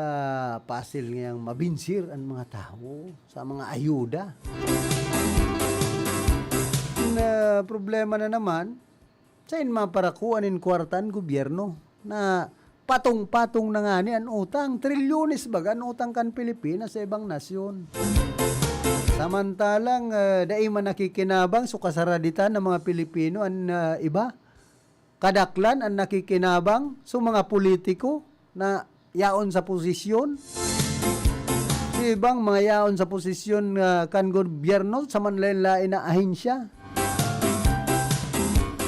pasil ngayang mabinsir an mga tawo sa mga ayuda. Na problema na naman, sain maparakua nin kwarta an gobyerno na patong-patong na ngani an utang, trilyones baga an utang kan Pilipinas sa ibang nasyon. Samantalang, ah, dai man nakikinabang so kasaraditan ng mga Pilipino an, ah, iba. Kadaklan an nakikinabang so mga politiko na yaon sa posisyon. Si ibang mga yaon sa posisyon, ah, kan gobyerno sa manlaen-laen na ahensya.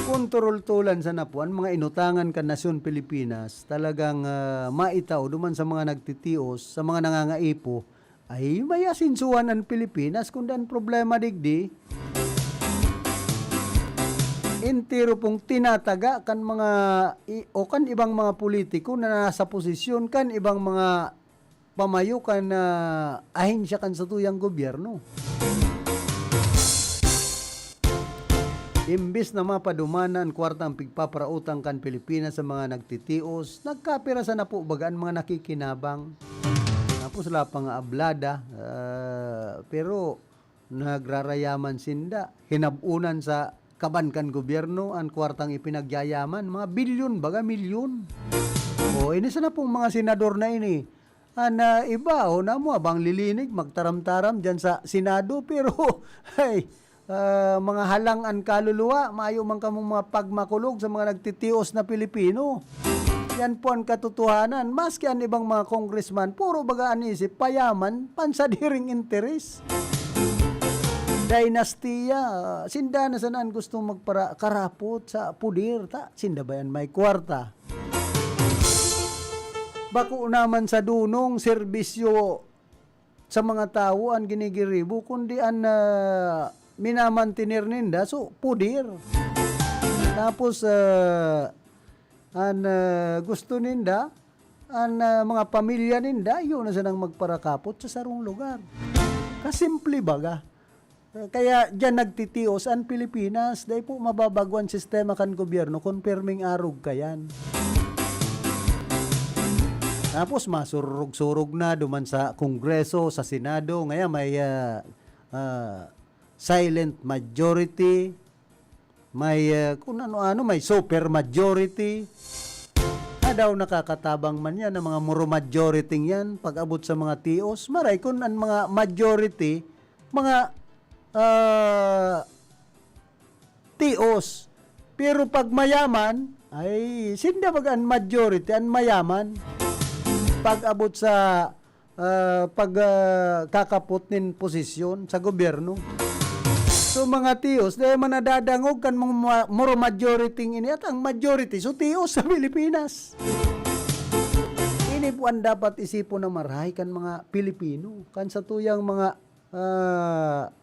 Kun turultulan sana po an mga inutangan kan nasyon Pilipinas, talagang, ah, maitao duman sa mga nagtitios, sa mga nangangaipo, ay, may asensuhan an Pilipinas, kundi an problema digdi, entero pong tinataga kan mga i-, o kan ibang mga politiko na nasa posisyon, kan ibang mga pamayo kan, ah, ahensya kan satuyang gobyerno. Imbes na mapaduman na an kwartang pigpaparautang kan Pilipinas sa mga nagtitios, nagkapira sana po baga an mga nakikinabang. Tapos wala pa nga ablada, ah, pero nagrarayaman sinda. Hinab-unan sa kaban kan gobyerno an kwartang ipinagyayaman, mga bilyon baga, milyon. O, ini sana pong mga senador na ini, an, ah, iba, o, namo, abang lilinig, magtaram-taram diyan sa Senado, pero, ay, ah, mga halang an kaluluwa, mayo man kamong mga pagmakulog sa mga nagtitios na Pilipino. Yan po an katotohanan. Maski an ibang mga congressman, puro baga an isip, payaman, pansadiring interes. Dinastiya, sinda na sana an gustong magpara-, karapot sa puder, ta, sinda ba yan may kwarta? Bako naman sa dunong serbisyo sa mga tawo an ginigiribo, kundi an, ah, minamantener ninda, so, puder. Tapos, ah, an, ah, gusto ninda, an, ah, mga pamilya ninda, iyo na sanang magparakapot sa sarong lugar. Kasimple baga. Kaya diyan nagtitios an Pilipinas. Dai po mababago an sistema kan gobyerno kun pirming arog ka yan. Tapos masururog-surog na duman sa Kongreso, sa Senado. Ngayon may, ah, ah, silent majority, may, ah, kung ano-ano, may super majority. Ah, daw nakakatabang man yan, ang mga muro majority yan, pag-abot sa mga tios. Maray kun an mga majority, mga, ah, tios. Pero pag mayaman, ay, sinda baga an majority, an mayaman. Pag-abot sa, ah, pag, ah, kakapot nin posisyon sa gobyerno. So, mga tios, dai man nadadangog kan mga ma-, muro majority ini, at ang majority, so tios sa Pilipinas. Ini po an dapat isipon na marahay kan mga Pilipino, kan satuyang mga, ah,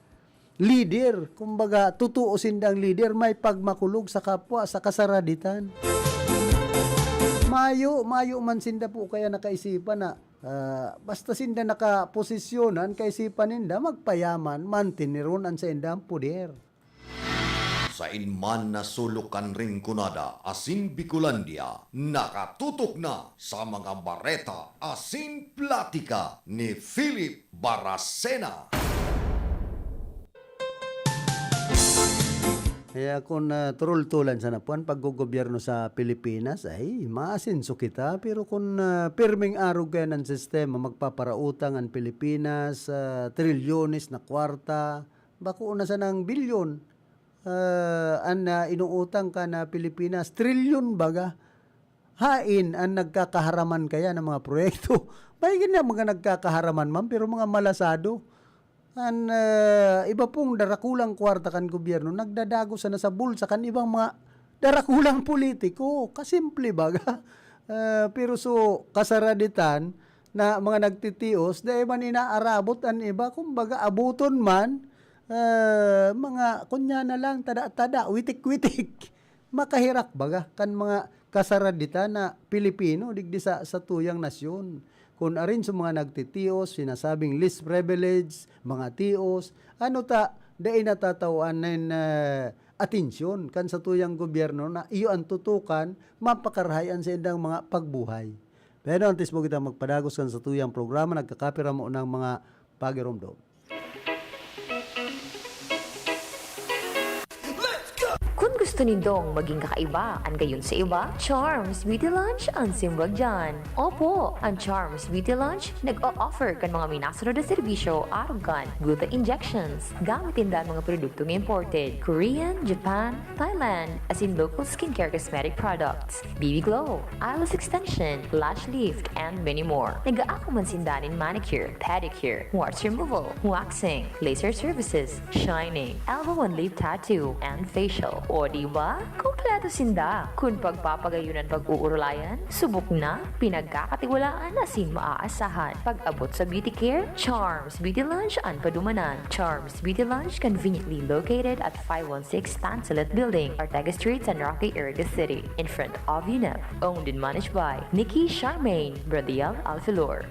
lider. Kumbaga, totoo sindang lider, may pagmakulog sa kapwa, sa kasaraditan. Mayo, mayo man sinda po kaya nakaisipan na, ah, basta sinda nakaposisyonan, kaisipan ninda, magpayaman, manteneron an saindang poder. Sain man na sulok kan Rinconada asin Bicolandia, nakatutok na sa mga bareta asin platika ni Philip Baracena. Kaya kun, ah, turultulan sana po an paggogobyerno sa Pilipinas, ay, maasenso kita. Pero kun, ah, pirming arog kaya an sistema, magpaparautang an Pilipinas, ah, trilyones na kwarta, bako na sanang bilyon, ah, an, ah, inuutang kan, ah, Pilipinas, trilyon baga. Hain an nagkakaharaman kaya ng mga proyekto. May ganyan mga nagkakaharaman man, pero mga malasado. An, ah, iba pong darakulang kwarta kan gobyerno, nagdadagos sana sa bulsa kan ibang mga darakulang politiko. Kasimple baga. Ah, pero so, kasaraditan na mga nagtitios, dai man inaarabot an iba. Kumbaga, abuton man, ah, mga kunya na lang, tada-tada, witik-witik. Makaherak baga kan mga kasaraditan na Pilipino digdi sa satuyang nasyon. Kun arin sa mga nagtitios, sinasabing least privilege, mga tios, ano ta, dai natatawan nin, ah, atensyon kan satuyang gobyerno na iyo an tutukan, mapakarahay an saindang mga pagbuhay. Pero antes mo kita magpadagos kan satuyang programa, nagkakapira mo ng mga pagiromdom. Kun gusto nindong maging kakaiba an gayon sa iba, Charms Beauty Lounge an simbag diyan. Opo, an Charms Beauty Lounge nag-o-offer kan mga minasunod na serbisyo arog kan gluta injections. Gamit ninda an mga produktong imported, Korean, Japan, Thailand, asin local skincare cosmetic products, B B Glow, eyelash extension, lash lift, and many more. Nag-aako man sinda nin manicure, pedicure, warts removal, waxing, laser services, shining, elbow and lip tattoo, and facial. O di ba? Kompleto sinda! Kun pagpapagayon an pag-uurulayan, subok na, pinagkakatiwalaan asin maaasahan. Pag-abot sa beauty care, Charms Beauty Lounge an padumanan. Charms Beauty Lounge, conveniently located at five one six Tansulit Building, Ortega Street, San Roque, Iriga City, in front of UNEP. Owned and managed by Nikki Charmaine Bradiel Alfilor.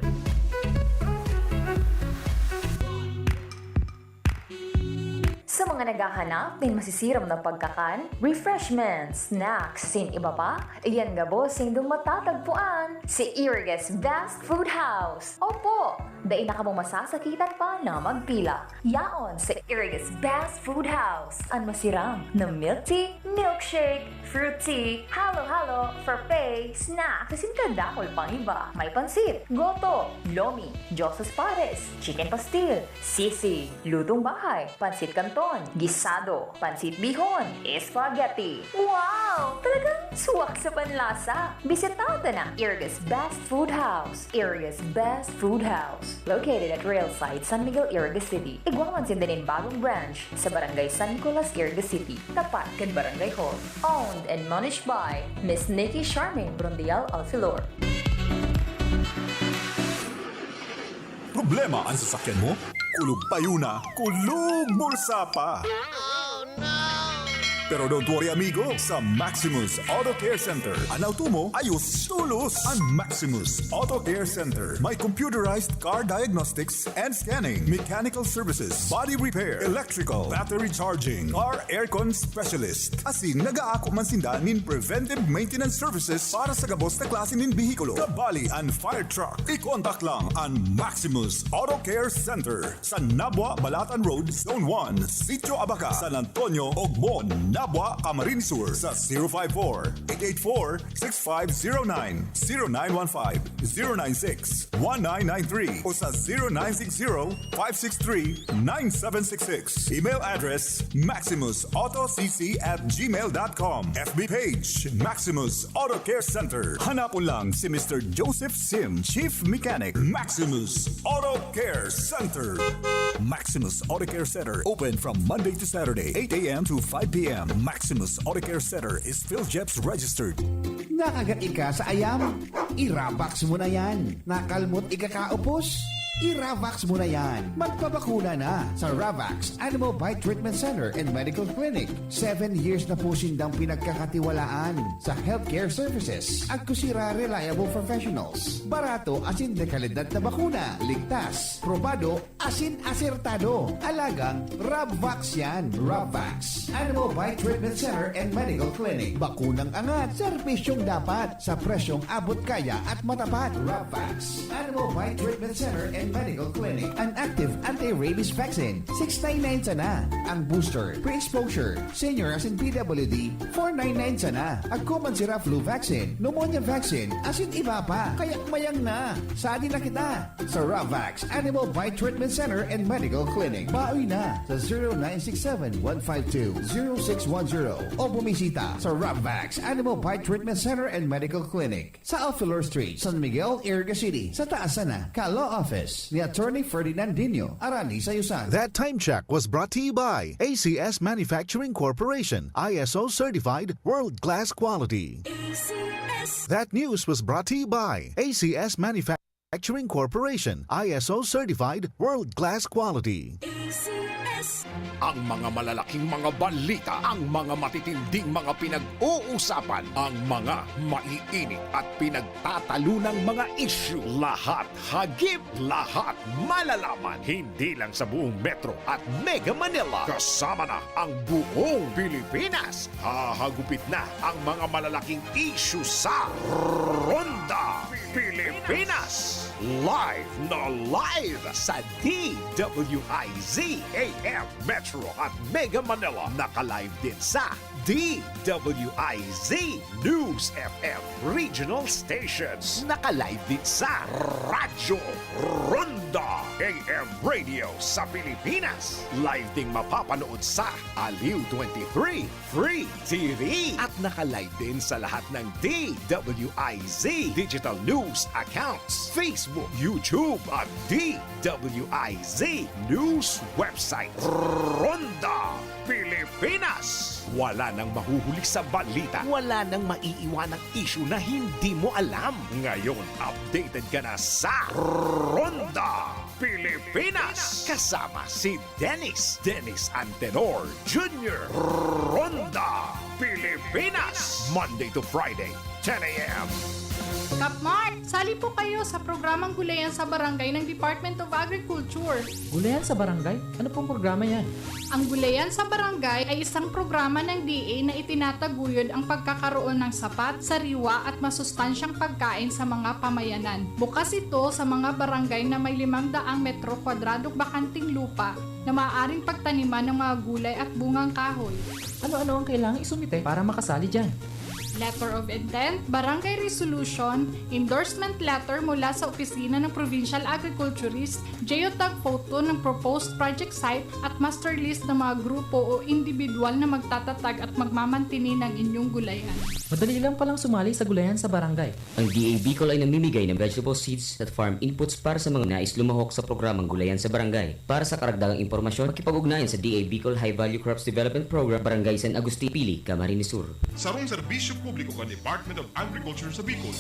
Naghahanap nin masisiram na pagkakan, refreshments, snacks, asin iba pa? Iyan gabos sindong matatagpuan sa Iriga's Best Food House. Opo, dai na kamo masasakitan pa na magpila. Yaon sa Iriga's Best Food House, an masiram na milk tea, milkshake, fruit tea, halo-halo, frappe, snacks, asin kadakul pang iba. May pansit, goto, lomi, Diosas Pares, chicken pastil, sisig, lutong bahay, pansit canton, gisado, pansit bihon, spaghetti. Wow! Talagang suwak sa panlasa! Bisita ta na Iriga's Best Food House. Iriga's Best Food House. Located at Rail Site, San Miguel, Iriga City. Igwa man sinda nin bagong branch sa Barangay San Nicolas, Iriga City, tapat kan Barangay Hall. Owned and managed by Miss Nikki Charmaine Brondial Alfilor. Problema an sasakyan mo? Kulog payo na, kulog bulsa pa! Pero don't worry, amigo, sa Maximus Auto Care Center, an auto mo ayos tolos. An Maximus Auto Care Center may computerized car diagnostics and scanning, mechanical services, body repair, electrical, battery charging, car aircon specialist. Asin nag-aako man sinda nin preventive maintenance services para sa gabos na klase nin behikulo, kabali an fire truck. I-contact lang an Maximus Auto Care Center sa Nabua, Balatan Road, Zone one, Sitio Abaca, San Antonio, Ogmon, Nabua, Camarines Sur sa zero five four, eight eight four, six five zero nine, zero nine one five, zero nine six, one nine nine three o sa zero nine six zero, five six three, nine seven six six. Email address, maximus auto c c at gmail dot com. F B page, Maximus Auto Care Center. Hanapon lang si Mister Joseph Sim, Chief Mechanic, Maximus Auto Care Center. Maximus Auto Care Center, open from Monday to Saturday, eight a m to five p m. Maximus Auto Care Center is PhilGEPS registered. Nakagat ika sa ayam? I-Ravax mo na yan. Nakalmot ika kaupos? I-Ravax mo na yan. Magpabakuna na sa Ravax Animal Bite Treatment Center and Medical Clinic. Seven years na po sindang pinagkakatiwalaan sa healthcare services. Agko sira reliable professionals. Barato asin de kalidad na bakuna. Ligtas, probado, asin asertado. Alagang Rabvax yan. Rabvax. Animal Bite Treatment Center and Medical Clinic. Bakunang angat, serbisyong dapat, sa presyong abot kaya at matapat. Rabvax. Animal Bite Treatment Center and Medical Clinic. An active anti-rabies vaccine, six nine nine sana. Ang booster, pre-exposure, senior asin P W D, four nine nine sana. Agko man sira flu vaccine, pneumonia vaccine, asin iba pa. Kaya mayang na. Sadi na kita. Sa Ravax Animal Bite Treatment Center and Medical Clinic. Baoy na sa zero nine six seven, one five two, zero six one zero o bumisita sa Ravax Animal Bite Treatment Center and Medical Clinic sa Alfilor Street, San Miguel, Iriga City, sa taas sana, ka Law Office ni Attorney Ferdinand Dino, Arani Sayusan. That time check was brought to you by A C S Manufacturing Corporation, I S O certified, world class quality. A C S. That news was brought to you by A C S Manufacturing Corporation, I S O certified, world class quality. A C S. Ang mga malalaking mga balita, ang mga matitinding mga pinag-uusapan, ang mga maiinit at pinagtatalunang mga isyu, lahat hagip, lahat malalaman, hindi lang sa buong Metro at Mega Manila, kasama na ang buong Pilipinas. Hahagupit na ang mga malalaking isyu sa Ronda Pilipinas. Live na live sa D W I Z A M Metro at Mega Manila. Naka-live din sa D W I Z News F M Regional Stations. Naka-live din sa Radyo Ronda A M Radio sa Pilipinas. Live ding mapapanood sa Aliw twenty-three Free T V. At naka-live din sa lahat ng D W I Z digital news accounts, Facebook, YouTube, at D W I Z news website. Ronda Pilipinas. Wala nang mahuhuli sa balita. Wala nang maiiwanang isyu na hindi mo alam. Ngayon, updated ka na sa Ronda Pilipinas. Kasama si Dennis, Dennis Antenor Junior. Ronda Pilipinas. Monday to Friday, ten a m. Kapmart, sali po kayo sa programang Gulayan sa Barangay ng Department of Agriculture. Gulayan sa Barangay? Ano pong programa yan? Ang Gulayan sa Barangay ay isang programa ng D A na itinataguyod ang pagkakaroon ng sapat, sariwa at masustansyang pagkain sa mga pamayanan. Bukas ito sa mga barangay na may limang daang metro kwadradong bakanteng lupa na maaaring pagtaniman ng mga gulay at bungang kahoy. Ano-ano ang kailangan isumite para makasali dyan? Letter of intent, barangay resolution, endorsement letter mula sa opisina ng provincial agriculturist, geotag photo ng proposed project site at master list ng mga grupo o individual na magtatatag at magmamantini ng inyong gulayan. Madali lang palang sumali sa Gulayan sa Barangay. Ang D A Bicol ay namimigay ng vegetable seeds at farm inputs para sa mga nais lumahok sa programang Gulayan sa Barangay. Para sa karagdagang impormasyon, makipag-ugnayan sa D A Bicol High Value Crops Development Program, Barangay San Agustin, Pili, Camarines Sur. Sarong serbisyo publiko kan Department of Agriculture sa Bicol.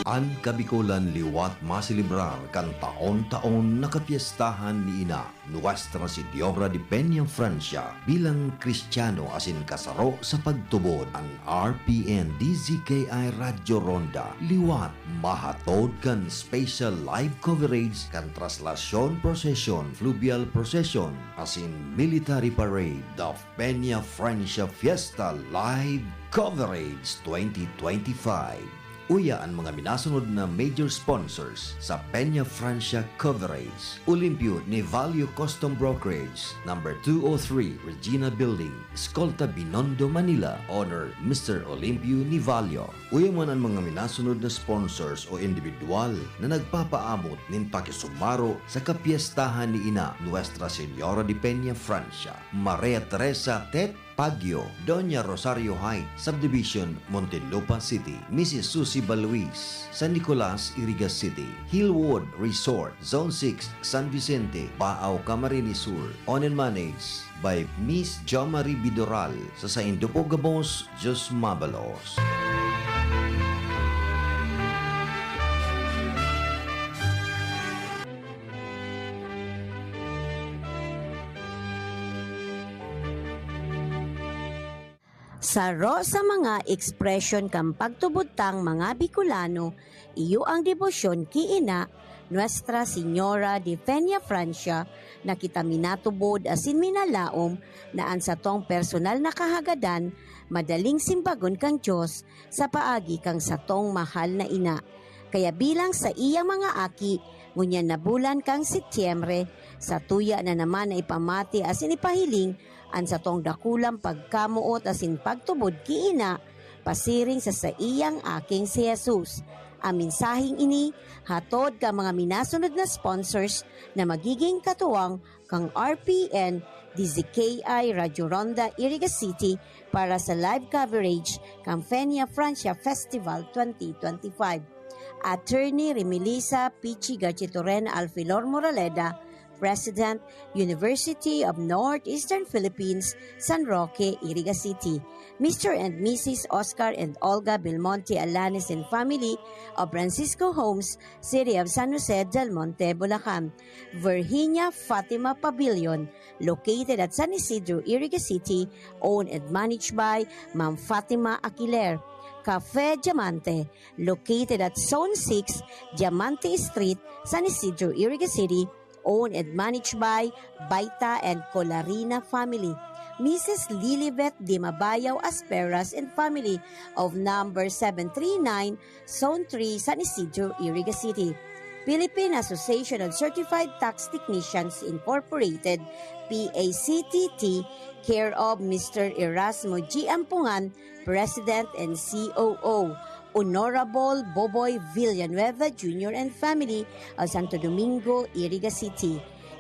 An Kabikolan liwat maselebrar kan taon-taon na kapyestahan ni Ina, Nuestra Señora de Peña Francia, bilang Kristiyano asin kasaro sa pagtubod. An R P N D Z K I Radyo Ronda liwat mahatod kan special live coverage kan traslasyon procession, fluvial procession, asin military parade, the Peña Francia Fiesta Live Coverage twenty twenty-five. Uya an mga minasunod na major sponsors sa Peña Francia Coverage: Olimpio Nivalio Custom Brokerage, number two oh three, Regina Building, Escolta, Binondo, Manila, owner Mister Olimpio Nivalio. Uya man an mga minasunod na sponsors o individual na nagpapaabot nin pakisumaro sa kapyestahan ni Ina, Nuestra Señora de Peña Francia: Maria Teresa Tet Pagyo, Doña Rosario Heights Subdivision, Muntinlupa City, Missus Susie Baluis, San Nicolas, Iriga City, Hillwood Resort, Zone six, San Vicente, Baao, Camarines Sur. Owned and managed by Miss Jo Marie Bidoral. Sa saindo po gabos, Diyos mabalos. Saro sa mga ekspresyon kan pagtubod tang mga Bicolano, iyo ang debosyon ki Ina, Nuestra Señora de Peña Francia, na kita minatubod asin minalaom na an satong personal na kahagadan madaling simbagon kan Dios sa paagi kan satong mahal na ina. Kaya bilang saiyang mga aki, ngunyan na bulan kan Setyembre, satuya na naman na ipamati asin ipahiling an satong dakulang pagkamoot asin pagtubod ki Ina, pasiring sa saiyang Aking si Jesus. Ang mensaheng ini hatod kan mga minasunod na sponsors na magiging katuwang kan R P N, D Z K I, Radyo Ronda, Iriga City para sa live coverage kan Peña Francia Festival twenty twenty-five. Attorney Remilisa Pichi Garchitorena Alfilor Moraleda, President, University of Northeastern Philippines, San Roque, Iriga City. Mister and Missus Oscar and Olga Belmonte Alanes and family of Francisco Homes, City of San Jose del Monte, Bulacan. Virginia Fatima Pavilion, located at San Isidro, Iriga City, owned and managed by Ma'am Fatima Aquiler. Cafe Diamante, located at Zone six, Diamante Street, San Isidro, Iriga City, owned and managed by Baita and Colarina family. Missus Lilibet Dimabayaw Asperas and family of number seven three nine, Zone three, San Isidro, Iriga City. Philippine Association of Certified Tax Technicians Incorporated, P A C T T, care of Mister Erasmo G. Ampungan, President and C O O. Honorable Boboy Villanueva Junior and family of Santo Domingo, Iriga City.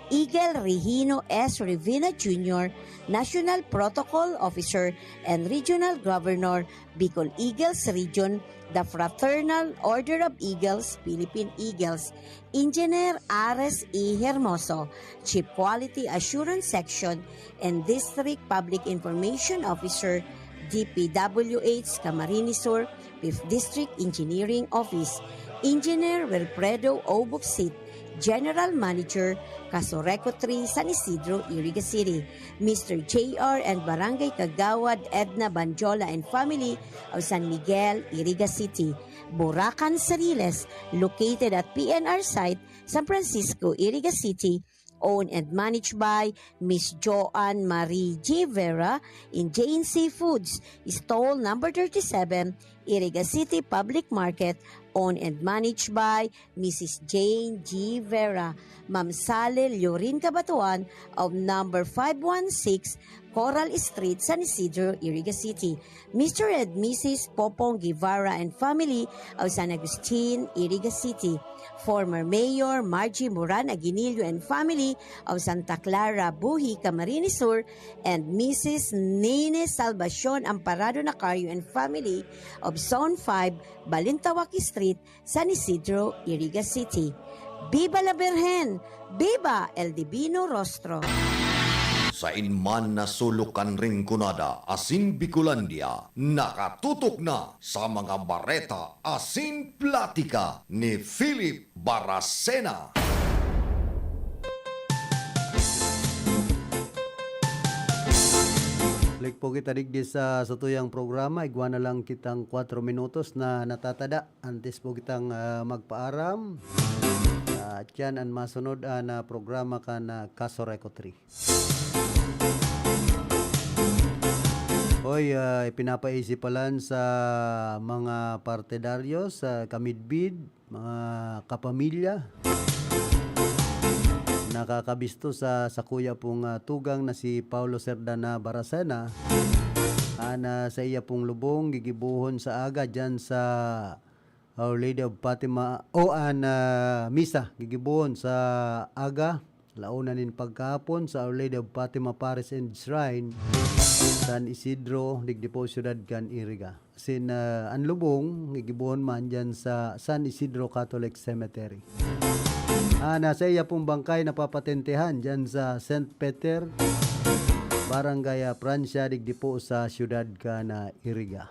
Eagle Regino S. Revilla Junior, National Protocol Officer and Regional Governor, Bicol Eagles Region, the Fraternal Order of Eagles, Philippine Eagles, Engineer Ares E. Hermoso, Chief Quality Assurance Section and District Public Information Officer, D P W H Camarines Sur, Fifth District Engineering Office, Engineer Wilfredo O. Buxit, General Manager, Casureco three, San Isidro, Iriga City. Mister J R and Barangay Kagawad Edna Banjola and family of San Miguel, Iriga City. Buracan Sariles, located at P N R site, San Francisco, Iriga City, owned and managed by Miss Joanne Marie G. Vera in J and C Foods, stall number thirty-seven, Iriga City Public Market, owned and managed by Missus Jane G. Vera, Ma'am Sally Llorin Cabatuan of number five one six Coral Street, San Isidro, Iriga City. Mister and Missus Popong Guevara and family of San Agustin, Iriga City. Former Mayor Margie Moran Aguinillo and family of Santa Clara, Buhi, Camarines Sur, and Missus Nene Salvacion Amparado Nacario and family of Zone five, Balintawak Street, San Isidro, Iriga City. Viva la Birhen! Viva El Divino Rostro! Sain man na sulok kan Rinconada asin Bicolandia, nakatutok na sa mga bareta asin platika ni Philip Baracena. Balik po kita digdi sa satuyang programa. Igwa na lang kitang kwatro minutos na natatada. Antes po kitang, ah, magpaaram, ah, tiyan an masunod, ah, na programa kan, ah, Kaso Reco three. Hoy, ah, ipinapaisi palan sa mga partidaryo, sa kamidbid, mga kapamilya, nakakabisto sa sakuya pong, ah, tugang na si Paulo Serdana Baracena, ah, na sa iya pong lubong gigibohon sa aga diyan sa Our Lady of Fatima, o an, ah, misa gigibohon sa aga, launa nin pagkahapon, sa Our Lady of Fatima Parish and Shrine, San Isidro, digdi po, siyudad kan Iriga. Asin, ah, an lubong, gigibohon man diyan sa San Isidro Catholic Cemetery. Ah, nasa iya pong bangkay napapatentehan diyan sa Saint Peter, Barangay, ah, Francia, digdi po sa siyudad kan, ah, Iriga.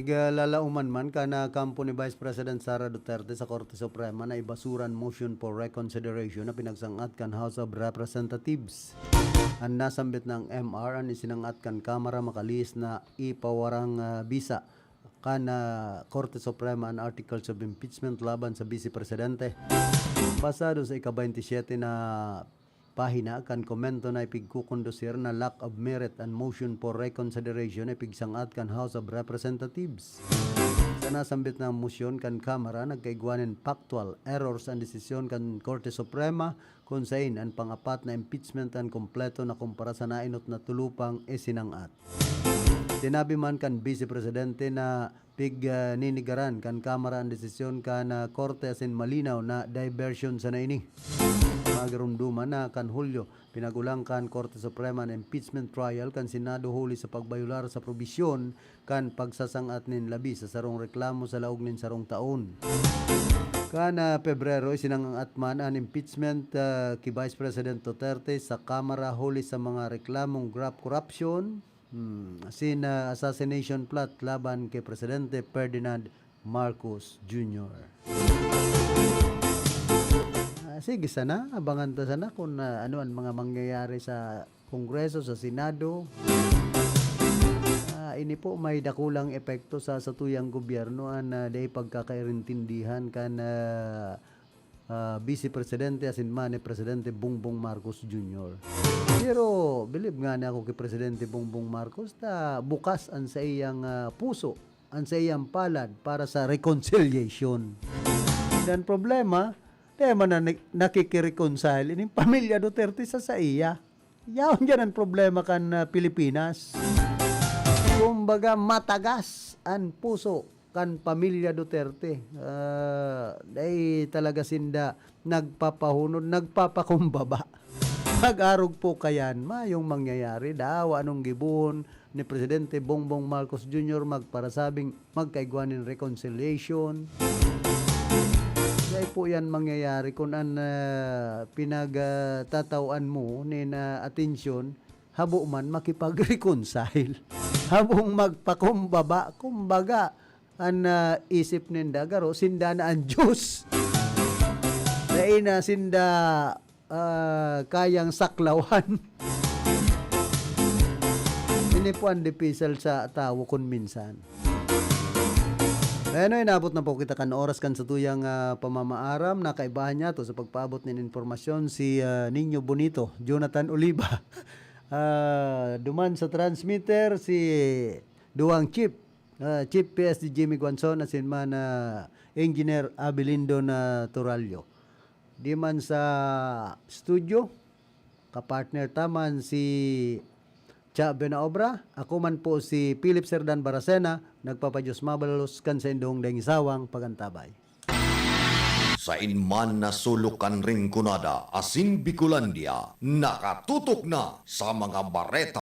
Iglalauman man kan, ah, kampo ni Vice President Sara Duterte sa Korte Suprema na ibasura an motion for reconsideration na pinagsang-at kan House of Representatives. An nasambit na M R an isinang-at kan Kamara makalihis na ipawarang, ah, bisa kan, ah, Korte Suprema an articles of impeachment laban sa Vice Presidente. Pasado sa ika-baynte siyete na pahina kan komento na ipigkukondusir na lack of merit an motion for reconsideration na ipigsang-at kan House of Representatives. Sa nasambit na mosyon kan Kamara, nagkaigwa nin factual errors an desisyon kan Korte Suprema kun sain an pang-apat na impeachment an kompleto na kumpara sa nainot na tulo pang isinang-at. Sinabi man kan Vice Presidente na pig, ah, ninigaran kan Kamara an desisyon kan, ah, Korte asin malinaw na diversion sana ini. Magarumduman na kan Hulyo, pinag-olang kan Korte Suprema an impeachment trial kan Senado huli sa pagbayolar sa probisyon kan pagsasang-at nin labi sa sarong reklamo sa laog nin sarong taon. Kan, ah, Pebrero, isinang-at man an impeachment, ah, ki Vice President Duterte sa Kamara huli sa mga reklamong graft corruption, hmm, asin, ah, assassination plot laban ki Presidente Ferdinand Marcos Junior. Ah, sige sana, abangan ta sana kun, ah, ano an mga mangyayari sa Kongreso, sa Senado. Ah, ini po may dakulang epekto sa satuyang gobyerno an, ah, dai pagkakaintindihan kan, ah, ah, Vice Presidente asin man ni Presidente Bongbong Marcos Junior. Pero bilib ngani ako ki Presidente Bongbong Marcos ta bukas an saiyang, ah, puso, an saiyang palad para sa reconciliation. An problema, dai man na ni-, nakikireconcile ining pamilya Duterte sa saiya. Yaon diyan an problema kan, ah, Pilipinas. Kumbaga, matagas an puso kan pamilya Duterte. Ah, dai talaga sinda nagpapahunod, nagpapakumbaba. Pag-arog po kayan, mayong mangyayari, dawa anong gibohon, ni Presidente Bongbong Marcos Junior magparasabing magkaigwa nin reconciliation. Dai po yan mangyayari kun an, ah, pinagtatawan mo nin, ah, atensyon, habo man makipag-reconcile. Habong magpakumbaba, kumbaga, an, ah, isip ninda, garo, sinda na an Diyos. Dai na sinda, ah, kayang saklawan. Ini po an dipisal sa tawo kun minsan. Bueno, inabot na po kita kan oras kan satuyang, ah, pamamaaram. Nakaibahan niya to sa pagpaabot nin impormasyon si, ah, Niño Bonito, Jonathan Oliva. Ah, duman sa transmitter, si duwang chief, ah, Chief P S D Jimmy Guanzon, asin man, ah, Engineer Abilindo na Turalyo. Di man sa studio, kapartner ta man si Cha Benaobra. Ako man po si Philip Serdan Baracena, nagpapadiyos mabalos kan saindong daing sawang pagantabay. Sain man na sulok kan Rinconada asin Bicolandia, nakatutok na sa mga bareta.